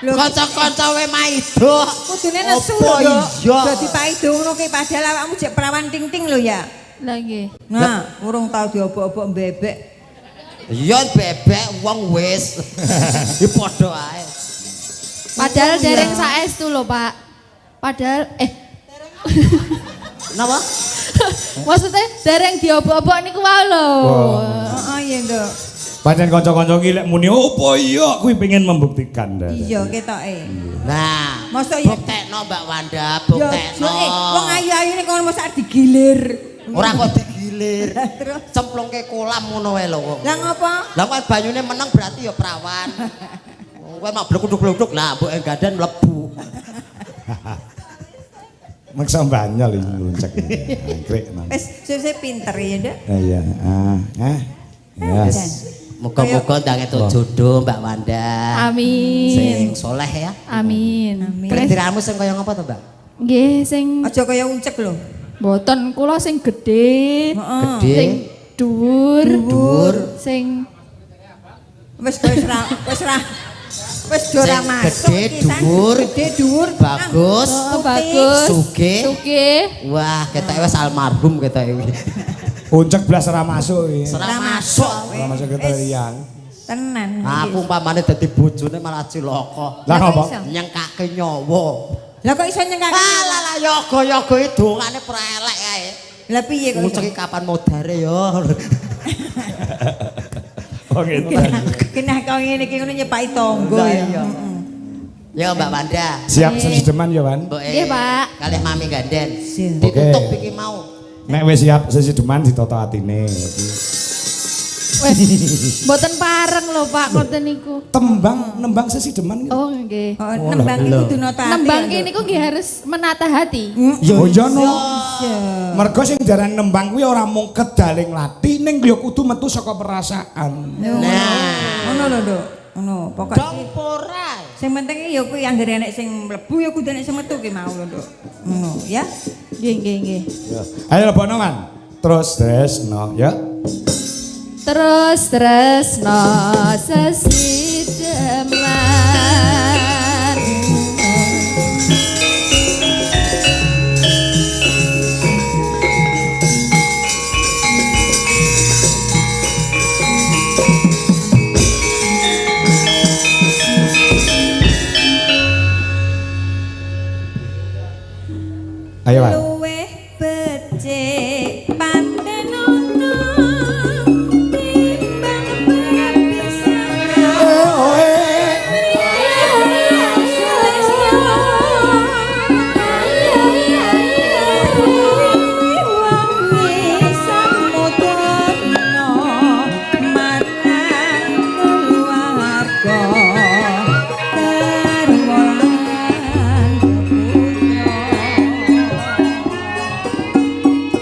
Speaker 2: Lho.
Speaker 1: Kanca-kanca we maido.
Speaker 2: Kudune nesu
Speaker 1: Apa
Speaker 2: lho.
Speaker 1: iya?
Speaker 2: Dadi paido ngono ki padahal awakmu jek prawan ting-ting lho ya.
Speaker 3: Lah nggih.
Speaker 2: Nah, urung tau diobok-obok bebek.
Speaker 1: Iya bebek wong wis. Iki padha ae.
Speaker 3: Padahal dereng saestu lho, Pak. Padahal
Speaker 1: Napa?
Speaker 3: maksudnya dereng diobok-obok niku wae lho.
Speaker 2: Heeh, iya, Nduk.
Speaker 4: Pancen kanca-kanca iki lek muni opo iya kuwi pengen membuktikan. Dah.
Speaker 2: Iya, ketoke.
Speaker 1: Nah,
Speaker 2: Mosok ya-
Speaker 1: buktekno Mbak Wanda,
Speaker 2: Ya,
Speaker 1: buktekno.
Speaker 2: wong ayu-ayune kono mosok digilir.
Speaker 1: Ora kok digilir.
Speaker 2: Lah terus
Speaker 1: Cemplungke kolam ngono wae lho kok.
Speaker 2: lah ngopo?
Speaker 1: Lah kok banyune meneng berarti ya perawan. Kowe mak blekuduk-blekuduk lah mbok enggadan mlebu.
Speaker 4: Maksa banyol iki ngluncek. Angkrik.
Speaker 2: Wis sesuk pinter ya, Nduk.
Speaker 4: Iya, ah, eh. Ya.
Speaker 1: Muga-muga ndang entuk jodoh Mbak Wanda.
Speaker 3: Amin.
Speaker 1: Sing soleh ya.
Speaker 3: Amin.
Speaker 2: Amin.
Speaker 1: Kriteria sing kaya ngapa to, Mbak?
Speaker 3: Nggih sing
Speaker 2: Aja kaya uncek lho.
Speaker 3: mboten kula sing gedhe,
Speaker 2: Heeh.
Speaker 1: Gedhe.
Speaker 3: sing dhuwur,
Speaker 1: Dhuwur.
Speaker 3: sing
Speaker 2: Wis wis ra wis ra wis do ra
Speaker 1: Sing
Speaker 2: masuk
Speaker 1: gedhe,
Speaker 2: iki, San.
Speaker 1: dhuwur.
Speaker 2: Gedhe dhuwur,
Speaker 1: Bagus.
Speaker 3: oh,
Speaker 2: Putih.
Speaker 3: bagus,
Speaker 1: Sugih.
Speaker 3: sugih.
Speaker 1: Wah, ketoke wis almarhum ketoke iki.
Speaker 4: Uncek blas ora masuk iki.
Speaker 1: Ora masuk.
Speaker 4: Ora masuk kriteria.
Speaker 2: Tenan.
Speaker 1: Aku umpamane dadi bojone malah cilaka.
Speaker 4: Lah ngopo?
Speaker 2: Iso.
Speaker 1: Nyengkake nyawa.
Speaker 2: Lah kok iso nyengkake?
Speaker 1: Ah lah lah yoga-yoga iki dongane prelek kae.
Speaker 2: Lah piye kok iso?
Speaker 1: Nguceki kapan modare ya.
Speaker 4: Oh ngeten.
Speaker 2: Kena kau ngene iki ngono nyepaki tangga
Speaker 1: Lah
Speaker 2: ya.
Speaker 1: iya. Ya Mbak Wanda.
Speaker 4: Siap sesideman ya, Wan.
Speaker 1: Mbok
Speaker 3: Nggih, Pak.
Speaker 1: Kalih mami ganden.
Speaker 2: Siap.
Speaker 1: Ditutup
Speaker 4: Oke.
Speaker 1: iki mau.
Speaker 4: Nek wis siap sesideman ditata atine.
Speaker 3: Weh, mboten pareng lho Pak ngoten niku.
Speaker 4: Tembang nembang sesideman gitu.
Speaker 3: Oh nggih.
Speaker 2: Oh, nembang iki kudu nata ati.
Speaker 3: Nembang
Speaker 2: ya,
Speaker 3: ki niku nggih harus menata hati.
Speaker 4: Oh iya no. Mergo sing diarani nembang kuwi ora mung kedaling lathi ning ya kudu metu saka perasaan.
Speaker 1: Nah.
Speaker 2: Ngono lho, Nduk. Ngono, pokoke
Speaker 1: Dong pora.
Speaker 2: sing penting ya kuwi anggere enek sing mlebu ya kudu enek sing metu ki mau lho, Nduk. Ngono ya.
Speaker 3: Nggih nggih nggih.
Speaker 4: Ya. Ayo lebono, Man. Terus tresno ya.
Speaker 3: Terus tresno sesideman.
Speaker 4: Ayo, Man.
Speaker 2: Luwih becik patenono timbang perpisahan.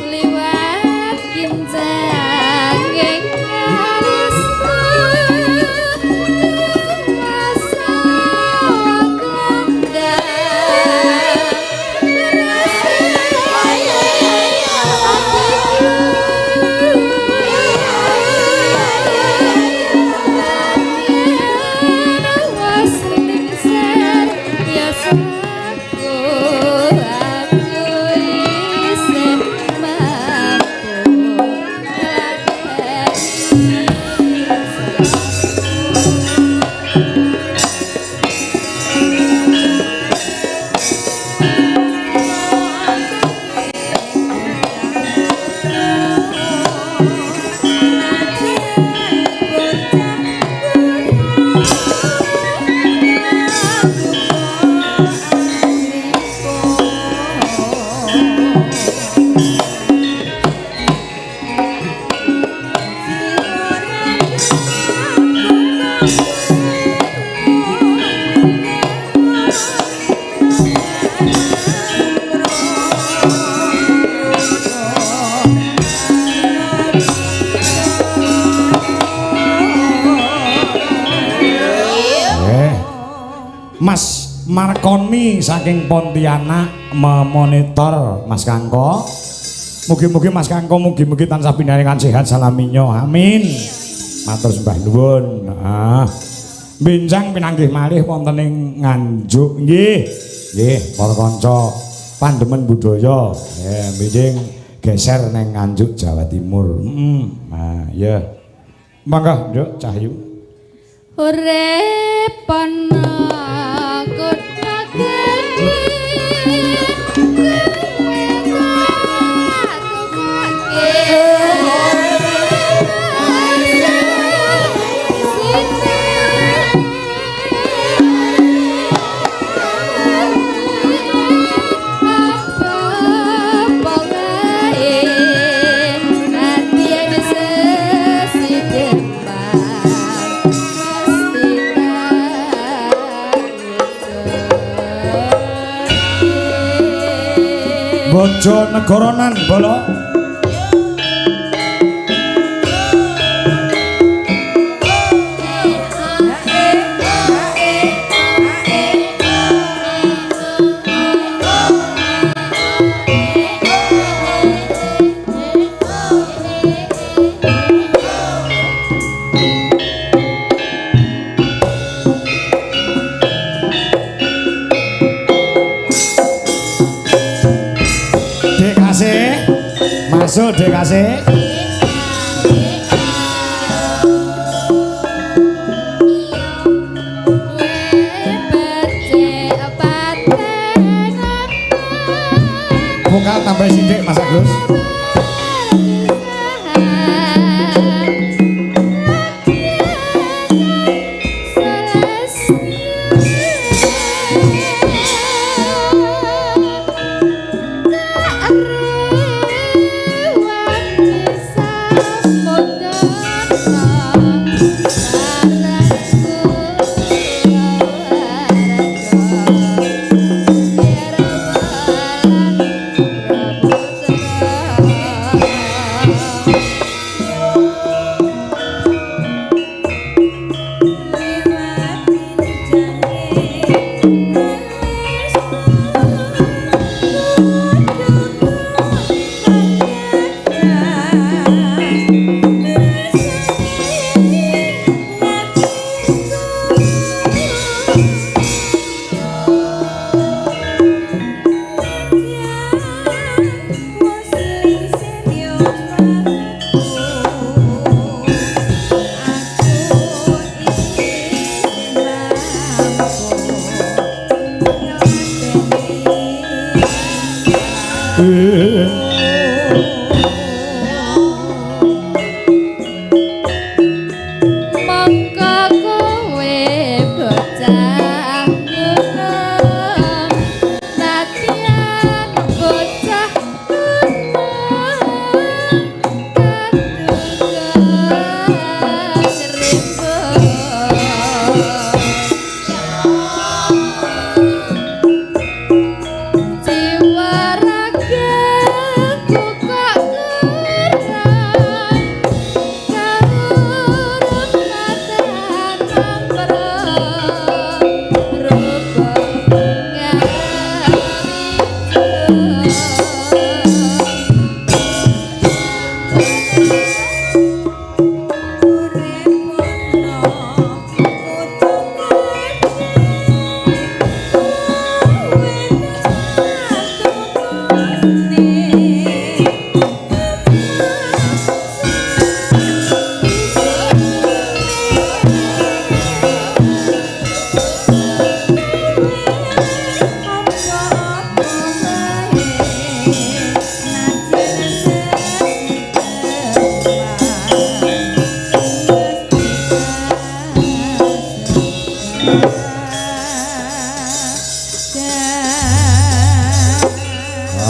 Speaker 3: Liwat kincang ing arisma rasa glendang.
Speaker 4: Eh. Mas Markoni saking Pontianak memonitor Mas Kangko. Mugi-mugi Mas Kangko mugi-mugi tansah pinaringan sehat salaminyo. Amin. Matur sembah nuwun. Ah. Benjang pinanggih malih wonten ing Nganjuk nggih. Nggih, para kanca pandemen budaya. Benjing geser neng Nganjuk Jawa Timur. Heeh. Nah, ya. Mangga, Nduk Cahyu.
Speaker 3: Urip ana kutha gedhe kowe tak tukoke. Apa wae nadyan sesideman mesti tak
Speaker 4: Bojonegoronan bolo. Dek Kasih. Masuk Dek Kasih. Vokal tambah sithik Mas Agus.
Speaker 3: Perpisahan.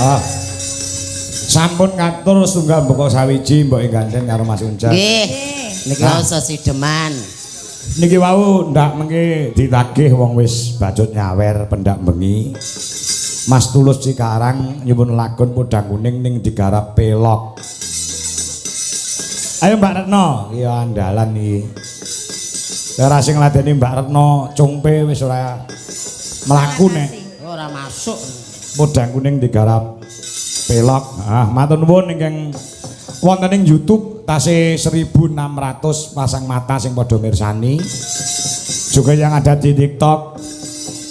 Speaker 4: Ya. Sampun ngatur setunggal mboko sawiji mbok gandeng karo Mas Uncek.
Speaker 1: Nggih. Niki
Speaker 4: Nah.
Speaker 1: wau sesideman.
Speaker 4: Niki wau ndak mengke ditagih wong wis bacut nyawer pendak bengi. Mas Tulus Cikarang nyuwun lagon Podang Kuning ning digarap pelok. Ayo Mbak Retno, iya andalan iki. Ora sing ngladeni Mbak Retno cungpe wis ora mlaku nek
Speaker 1: Ora masuk.
Speaker 4: Podang Kuning digarap pelok. Ah, matur nuwun ingkang wonten ing YouTube tasih 1600 pasang mata sing padha mirsani. Juga yang ada di TikTok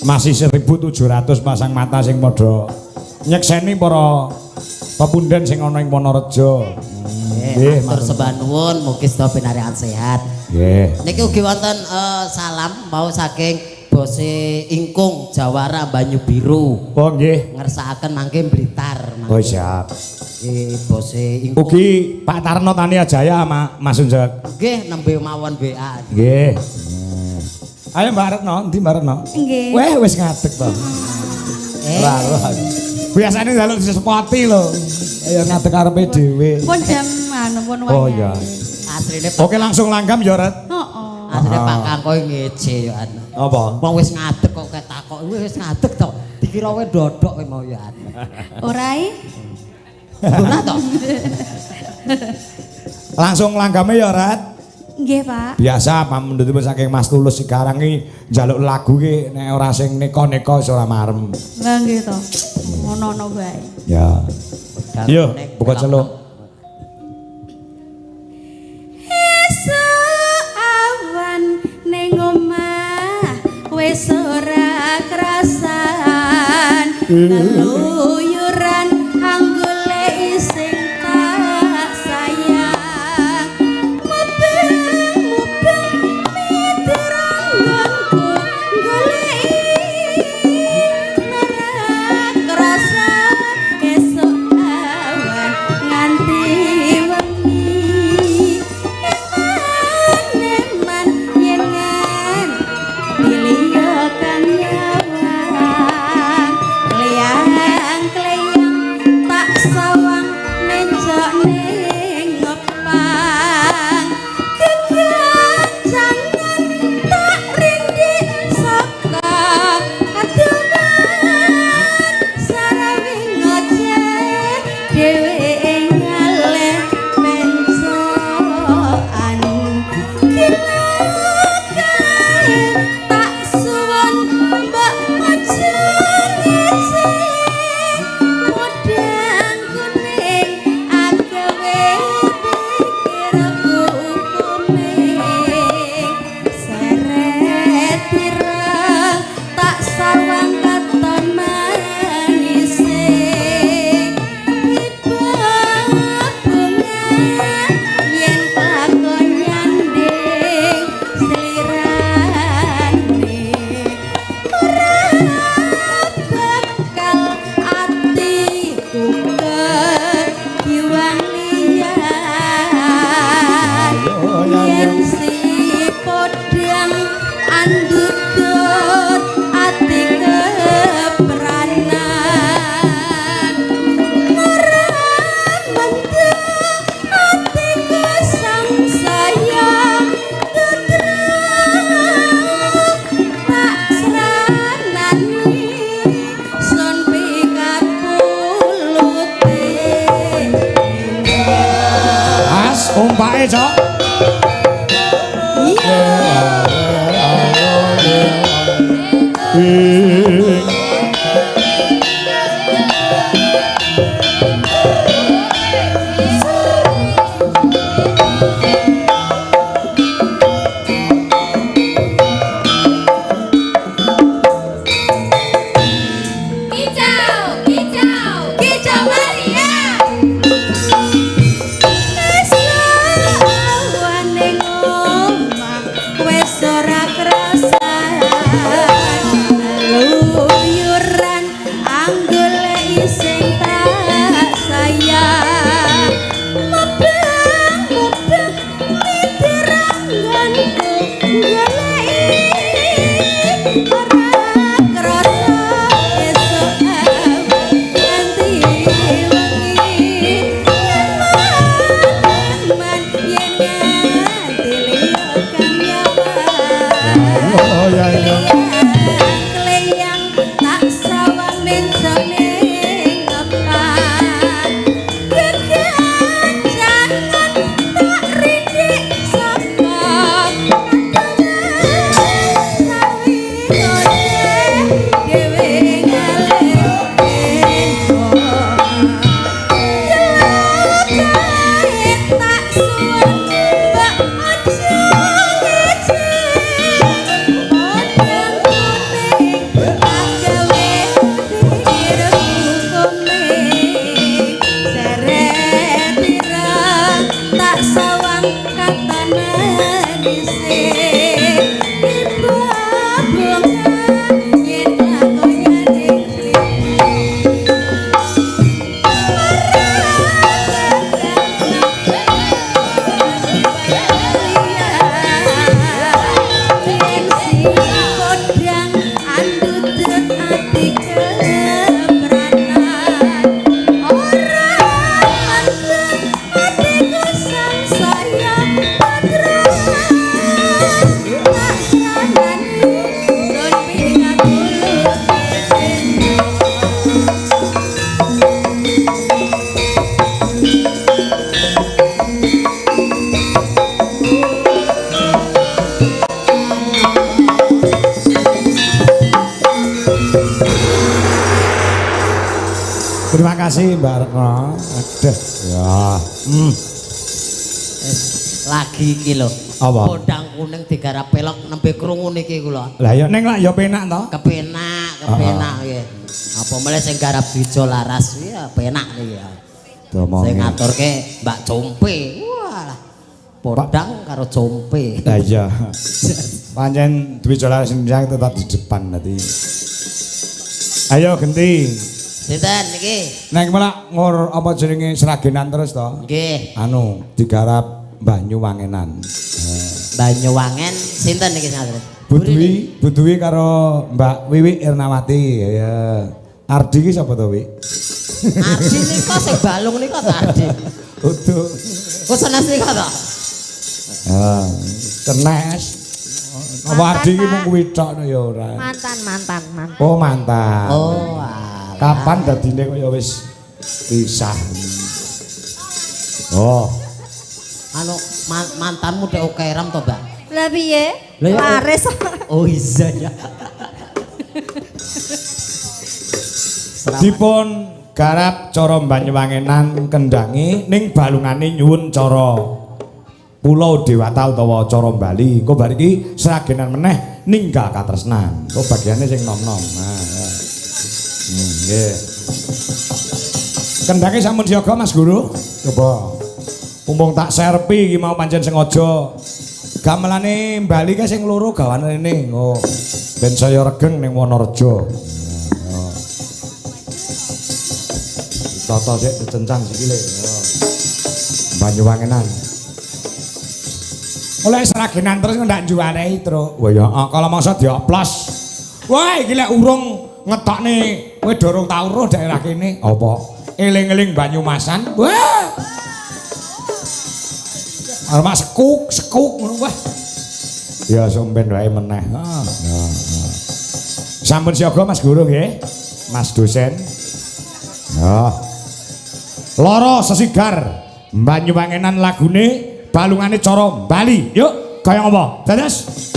Speaker 4: masih 1700 pasang mata sing padha nyekseni para pepunden sing ana ing Wonorejo.
Speaker 1: Nggih, matur sembah nuwun, mugi sedaya pinarihan sehat.
Speaker 4: Nggih.
Speaker 1: Niki ugi wonten salam mau saking bose Ingkung Jawara Banyu Biru.
Speaker 4: Oh nggih.
Speaker 1: Ngersakaken mangke Blitar. Mangke.
Speaker 4: Oh siap.
Speaker 1: Nggih, bose Ingkung.
Speaker 4: Ugi Pak Tarno Tania Jaya Mas Unjek.
Speaker 1: Nggih, nembe mawon WA.
Speaker 4: Nggih. Ayo Mbak Retno, endi Mbak Retno?
Speaker 3: Nggih.
Speaker 4: Weh wis ngadeg to.
Speaker 1: Eh.
Speaker 4: Ora ora. Biasane njaluk disepoti lho. Ayo ngadeg karepe dhewe.
Speaker 3: Pun jam anu pun
Speaker 4: Oh iya.
Speaker 1: Asline
Speaker 4: Oke langsung langgam ya Ret.
Speaker 3: Heeh.
Speaker 1: Asline Pak Kangko ngece ya an.
Speaker 4: Apa?
Speaker 1: Wong wis ngadeg kok ketakok wis ngadeg to. Dikira kowe dodok kowe mau ya an.
Speaker 3: Ora i?
Speaker 1: Ora to.
Speaker 4: Langsung langgame ya Ret.
Speaker 3: Nggih, Pak.
Speaker 4: Biasa pamundhutipun saking Mas Tulus Cikarang iki njaluk lagu ki nek ora sing neka-neka wis ora marem.
Speaker 3: Lah nggih to. Ngono-ngono wae.
Speaker 4: Ya. Yo, buka celuk.
Speaker 3: Esuk awan ning omah wis ora krasan. Keluyuran anggole sing tak sayang. Mubeng-mubeng mitranggonku goleki ora krasa esuk awan nganti wengi. Eman-eman yen nganti liya kang nyawang. Kleyang-kleyang tak sawang mencok ning ngepang. Kegancangan tak rindik saka kadohan. Sarawi ngoceh dhewe ngalih pencokan. Kilakae tak suwun mbok aja ngece. Podang kuning agawe pikirku kuning. Seret pirang tak sawang katon manise. Tiba bunga yen kelakon nyanding slirane. Ora bakal atiku kegiwang liyan. Yen si podang andudut ati kepranan. Ora mendung atiku sangsaya ludruk. Tak sranani sun pikat pulute.
Speaker 4: Mas, umpake, Cok.
Speaker 3: Iya.
Speaker 5: Kicau, kicau, kicau Maria.
Speaker 3: Esuk awan ning omah wis ora krasan.
Speaker 5: ati kepranan ora manten atiku sangsaya patranan patranan sun pingatulu.
Speaker 4: Terima kasih Mbak Retno. Aduh, ya.
Speaker 1: Lagi iki lho.
Speaker 4: Apa?
Speaker 1: Podang kuning digarap pelok nembe krungu niki kula.
Speaker 4: Lah ya ning lak ya penak to.
Speaker 1: Kepenak, kepenak nggih. Apa meneh sing garap Dwijo Laras ya penak niki ya.
Speaker 4: Diomongi.
Speaker 1: Sing ngaturke Mbak Compe. Walah. Podang karo Compe.
Speaker 4: Lah iya. Pancen Dwijo Laras Indonesia tetap di depan berarti. Ayo genti.
Speaker 1: Sinten niki?
Speaker 4: Nek malah ngur apa jenenge Sragenan terus to?
Speaker 1: Nggih.
Speaker 4: Anu digarap Banyuwangenan.
Speaker 1: Banyuwangen sinten niki sing ngatur?
Speaker 4: Bu Dwi karo Mbak Wiwi Irnawati. Ya. Ardi ki sapa to, Wi?
Speaker 1: Ardi nika sing balung nika to Ardi.
Speaker 4: Udu.
Speaker 1: Kok senes nika to?
Speaker 4: Ya, cenes. Apa Ardi ki mung kuwi tok ya ora.
Speaker 3: Mantan, mantan, mantan.
Speaker 4: Oh, mantan.
Speaker 1: Oh, alah.
Speaker 4: Kapan dadine kaya wis pisah. Oh,
Speaker 1: Anu mantanmu dek okeram to, Mbak?
Speaker 3: Lah piye?
Speaker 1: Lah ya-
Speaker 3: Laris.
Speaker 1: Oh iya ya.
Speaker 4: Dipun garap cara Banyuwangenan kendhange ning balungane nyuwun cara Pulau Dewata utawa cara Bali. Engko bar iki Sragenan meneh ninggal katresnan. Engko bagiane sing nom-nom. Nah, ya. Nggih. Kendhange sampun siaga Mas Guru. Coba. Mumpung tak serpi iki mau pancen sengaja. Gamelane Bali kae sing loro gawane rene. Oh. Ben saya regeng ning Wonorejo. Ditata sik dicencang sikile. Banyuwangenan. Oleh Sragenan terus ndak njuwanehi, Truk. Wah ya, kala mangsa dioplos. Wah, iki lek urung ngetokne kowe durung tau roh daerah kene. Apa? Eling-eling Banyumasan. Wah. Arep sekuk, sekuk ngono wah. Ya somben wae meneh. Ha. Sampun siaga Mas Guru nggih. Mas dosen. Ya. Loro sesigar Banyuwangenan lagune balungane cara Bali. Yuk, kaya ngapa? Dados.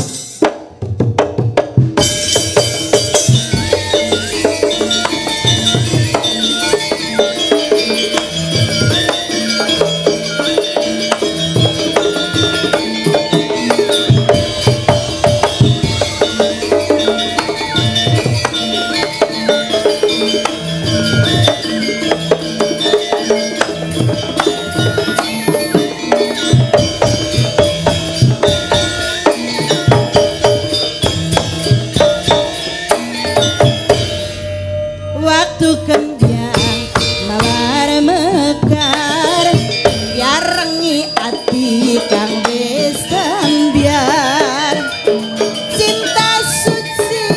Speaker 6: Waktu kembyang mawar mekar yarengi ati kang wis tembyar cinta suci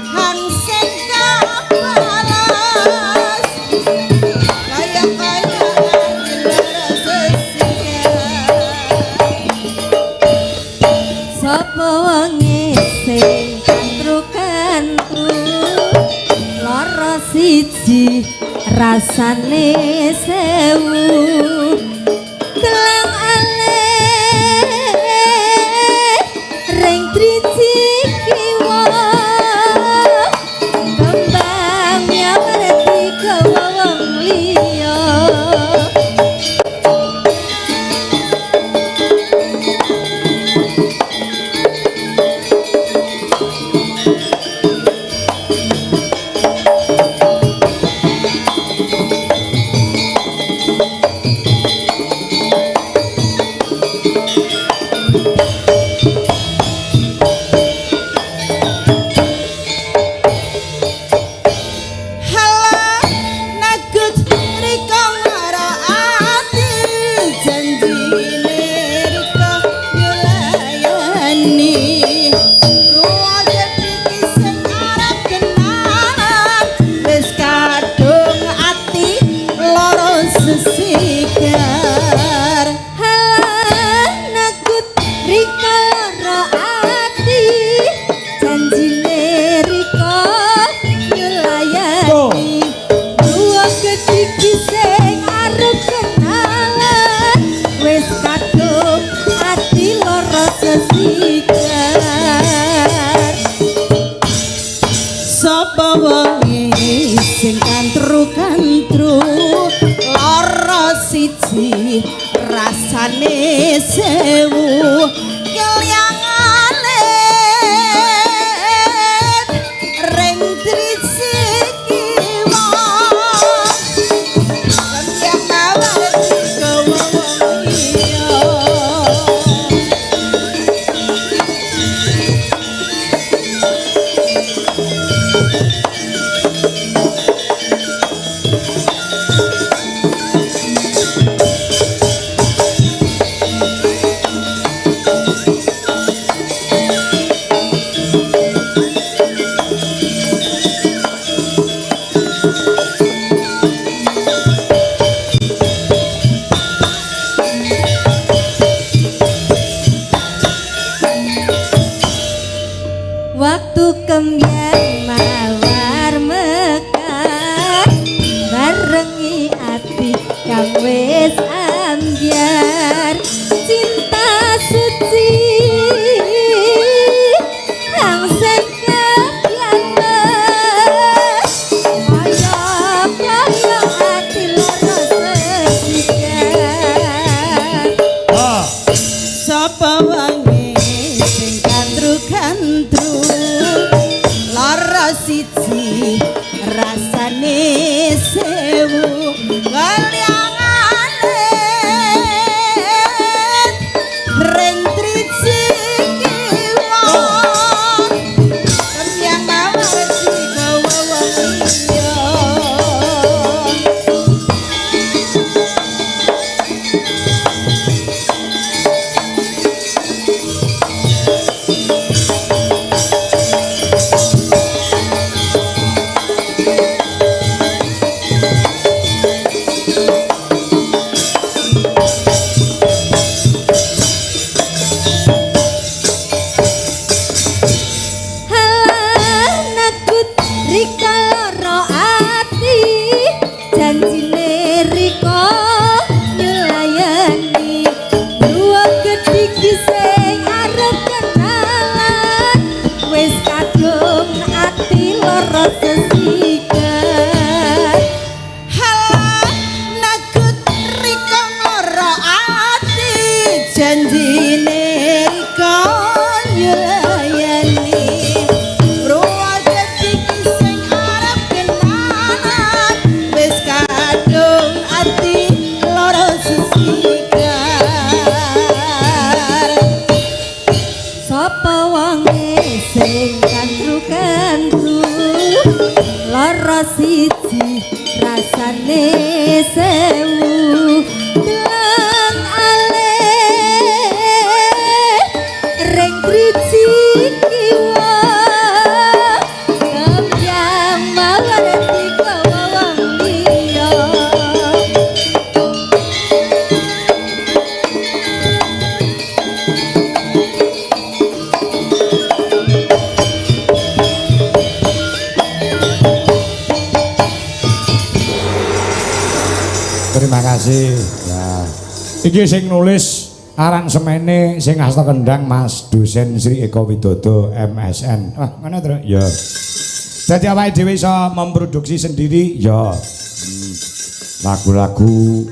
Speaker 6: hang sing kabalas kaya-kaya lara sesiar.
Speaker 5: Sapa wonge sing kantru-kantru lara siji rasane sewu kelang alih ring driji kiwa kembang nyawar digawa wong liya.
Speaker 6: Sapa wonge sing kantru-kantru lara siji rasane sewu kelyangane ring driji kiwa kembyang mawar digawa wong liya.
Speaker 5: Waktu kembyang mawar mekar barengi ati kang wis ambyar cinta suci kang sing kepyane kaya kaya ati lara sesigar.
Speaker 4: Ah.
Speaker 6: Sapa wange sing kantru-kantru lara siji rasane sewu kelyangane ring driji kiwa kembyang mawar digawa wong liya.
Speaker 5: Halah nagut rika lara ati janjine rika nyulayani ruwa gedhi sing arep kenalan wis kadung ati lara sesigar.
Speaker 6: Halah nagut rika lara ati janjine rika nyulayani ruwa gedhi sing arep kenalan wis kadung ati lara sesigar.
Speaker 5: Sapa wonge sing kantru-kantru lara siji rasane sewu telang alih ring driji kiwa kembyang mawar digawa wong liya.
Speaker 4: Terima kasih. Ya. Iki sing nulis aransemene sing asta kendang Mas dosen Sri Eko Widodo MSN. Wah, ngono to? Ya. Dadi awake dhewe iso memproduksi sendiri, ya. Lagu-lagu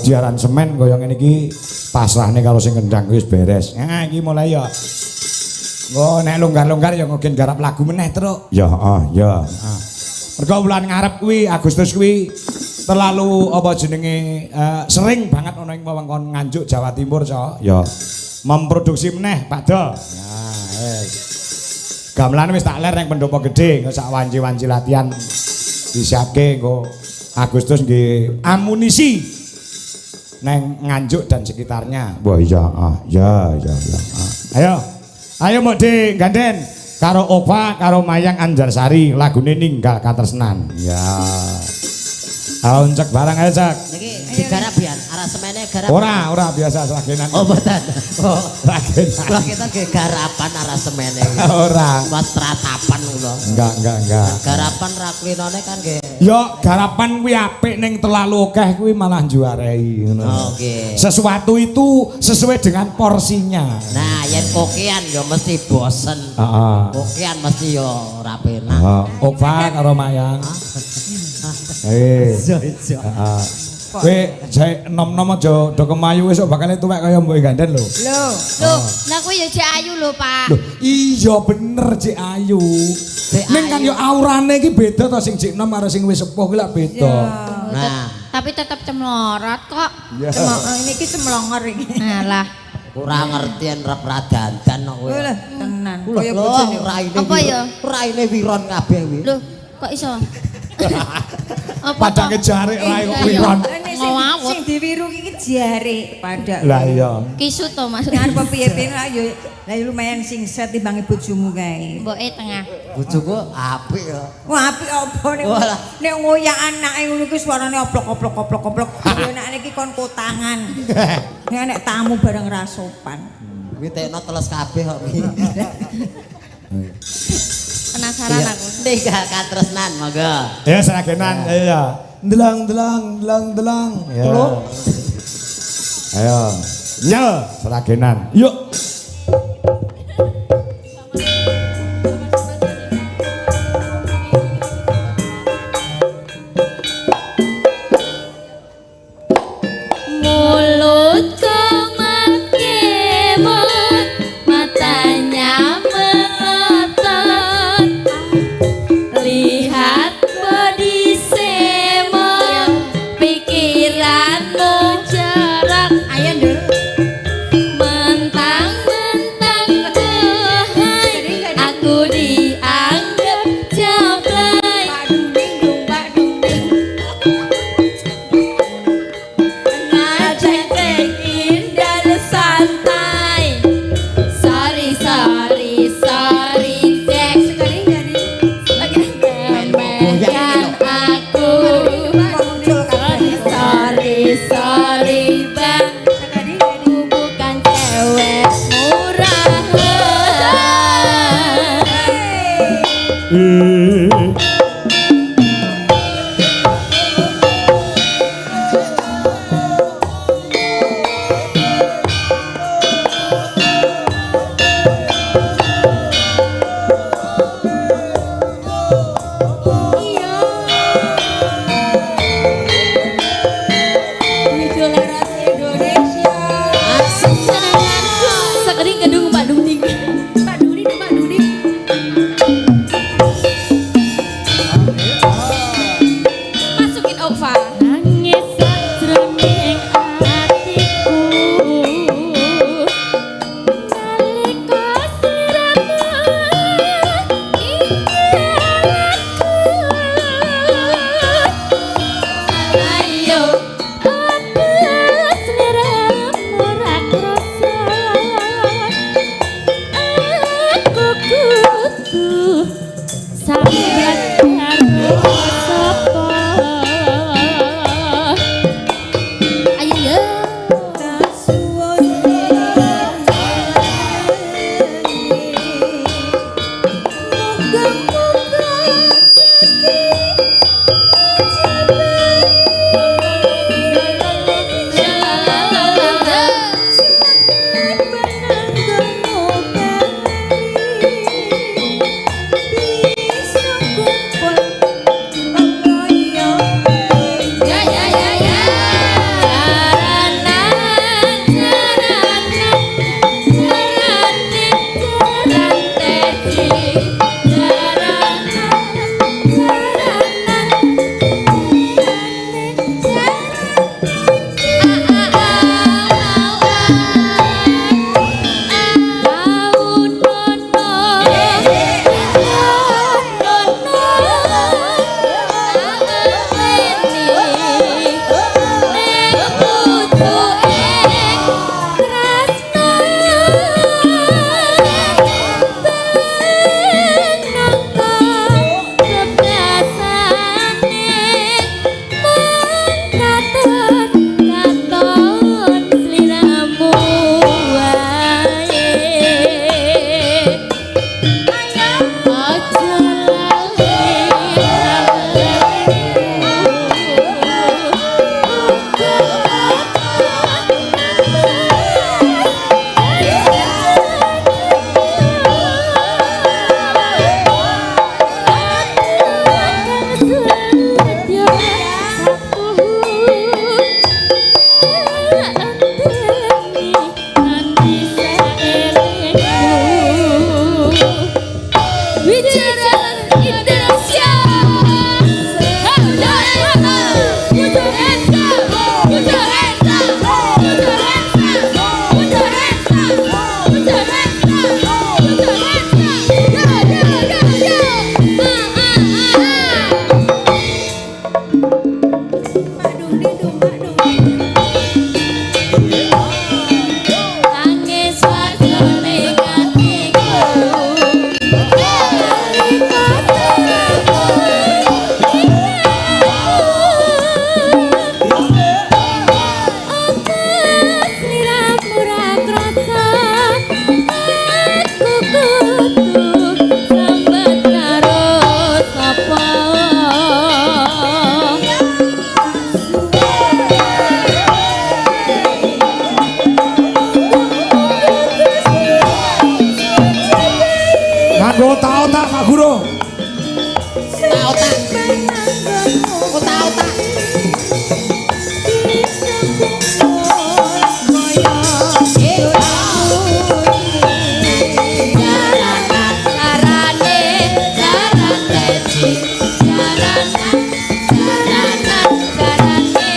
Speaker 4: diaransemen kaya ngene iki pasrahne karo sing kendang wis beres. Nah, iki mulai ya. Engko nek longgar-longgar ya ngogen garap lagu meneh, Truk. Ya, heeh, ya. Heeh. Mergo wulan ngarep kuwi Agustus kuwi terlalu apa jenenge sering banget ana ing wewengkon Nganjuk Jawa Timur, Cok. Ya. Memproduksi meneh, Pak Do. Nah, wis. Gamelan wis tak ler ning pendopo gedhe, engko sak wanci-wanci latihan disiapke engko Agustus nggih amunisi neng Nganjuk dan sekitarnya. Wah iya, ah, ya ya ya. Ah. Ayo. Ayo mbok di ganden karo Ova karo Mayang Anjarsari lagune Ninggal Katresnan. Ya. Ayo cek barang ayo cek.
Speaker 1: Niki digarap ya, aransemene garap.
Speaker 4: Ora, ora biasa sragenan.
Speaker 1: Oh mboten. Oh,
Speaker 4: Sragenan.
Speaker 1: kula kita nggih garapan aransemene iki.
Speaker 4: Ora.
Speaker 1: Mas tratapan kula.
Speaker 4: Enggak, enggak, enggak.
Speaker 1: Garapan raklinane kan nggih.
Speaker 4: Ya garapan kuwi apik ning terlalu akeh kuwi malah njuarei ngono.
Speaker 1: Oke.
Speaker 4: Sesuatu itu sesuai dengan porsinya.
Speaker 1: Nah, yen kokean ya mesti bosen.
Speaker 4: Heeh.
Speaker 1: Kokean mesti ya ora penak.
Speaker 4: Heeh, Okva karo Mayang. Eh.
Speaker 1: Iya, iya.
Speaker 4: Heeh. Kowe jek nom-nom aja do kemayu esuk bakal tuwek kaya mbok ganden lho.
Speaker 2: Lho,
Speaker 3: Lho, lah kuwi ya jek ayu lho, Pak.
Speaker 4: Lho, iya bener jek ayu.
Speaker 1: Jek
Speaker 4: Ning kan
Speaker 1: ayu.
Speaker 4: yo aurane iki beda to sing jek nom karo sing wis sepuh kuwi lak beda.
Speaker 1: Nah,
Speaker 3: Tapi tetep cemlorot kok.
Speaker 4: Iya.
Speaker 2: Ini iki cemlongor iki.
Speaker 3: Alah.
Speaker 1: Ora ngerti yen rep ra dandan kok kowe.
Speaker 2: Lho, tenan.
Speaker 1: Lho,
Speaker 2: Kaya bojone.
Speaker 1: raine.
Speaker 3: Apa ya?
Speaker 1: Raine wiron kabeh kuwi.
Speaker 3: Lho, kok iso? Apa
Speaker 4: Padange
Speaker 3: toh?
Speaker 4: jarik rae kok
Speaker 3: Iya.
Speaker 4: wiron.
Speaker 2: Nek sing
Speaker 3: Ngawut.
Speaker 2: sing diwiru iki jare pada.
Speaker 4: Lah iya.
Speaker 3: Kisut to Mas.
Speaker 2: Arep piye-piye lah yo lah lumayan singset timbange bojomu kae.
Speaker 3: Mboke tengah.
Speaker 1: Bojoku apik ya.
Speaker 2: Wah, apik apa nek
Speaker 1: Walah.
Speaker 2: nek ngoyak anake ngono kuwi suarane oplok-oplok oplok-oplok. Ya anake iki kon kotangan. Nek nek tamu bareng ra sopan.
Speaker 1: Kuwi tekno teles kabeh kok kuwi.
Speaker 3: Penasaran aku.
Speaker 1: Tinggal katresnan monggo.
Speaker 4: Ya seragenan, iya. Delang delang delang delang. Ya. Ayo. Nyel seragenan. Yuk.
Speaker 3: Mulut kemat-kemot, matanya melotot. Lihat body semot, pikiranmu jorok. Ayo nduk. Mentang-mentang bohai, aku dianggap jablay.
Speaker 2: Pak Dunding dong, Pak Dunding.
Speaker 3: Ngajak check-in dan santai. Sorry, sorry, sorry, Jack. Remehkan aku. Sorry, sorry, sorry, Bang. Aku bukan cewek murahan.
Speaker 5: Indonesia.
Speaker 3: Sekering gedung Pak Dunding. Pak Dunding, Pak Dunding. Jaranan Indonesia. Put your hands up, put your hands up, put your hands up, put your hands up, put your hands up, put your hands up. Yo yo yo yo. Ah ah ah.
Speaker 2: Mak dung ding dung mak dung ding.
Speaker 3: Nangis wadone atiku. Nalika sliramu ra krasa, aku kudu sambat karo sapa.
Speaker 4: Nganggo otak-otak Pak Guru.
Speaker 1: Otak-otak. Otak-otak.
Speaker 3: Jaranan carane jaran teci, jaranan jaranan carane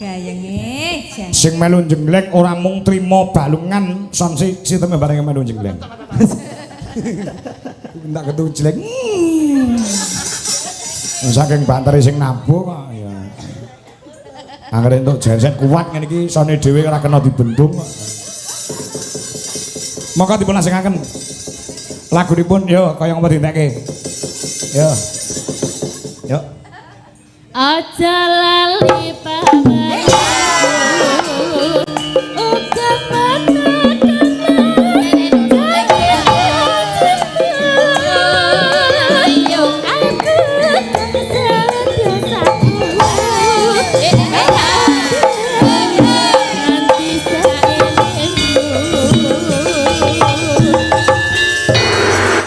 Speaker 2: Gayenge jan.
Speaker 4: Sing melu jengleng ora mung trima balungan son si siteme bareng melu jengleng. Ndak ketu jelek. Saking bantere sing nabuh kok ya. Angger entuk genset kuat ngene iki sone dhewe ora kena dibendung kok. Monggo dipun lajengaken lagunipun yo kaya ngapa dintekke. Yo. Yo.
Speaker 3: Aja lali.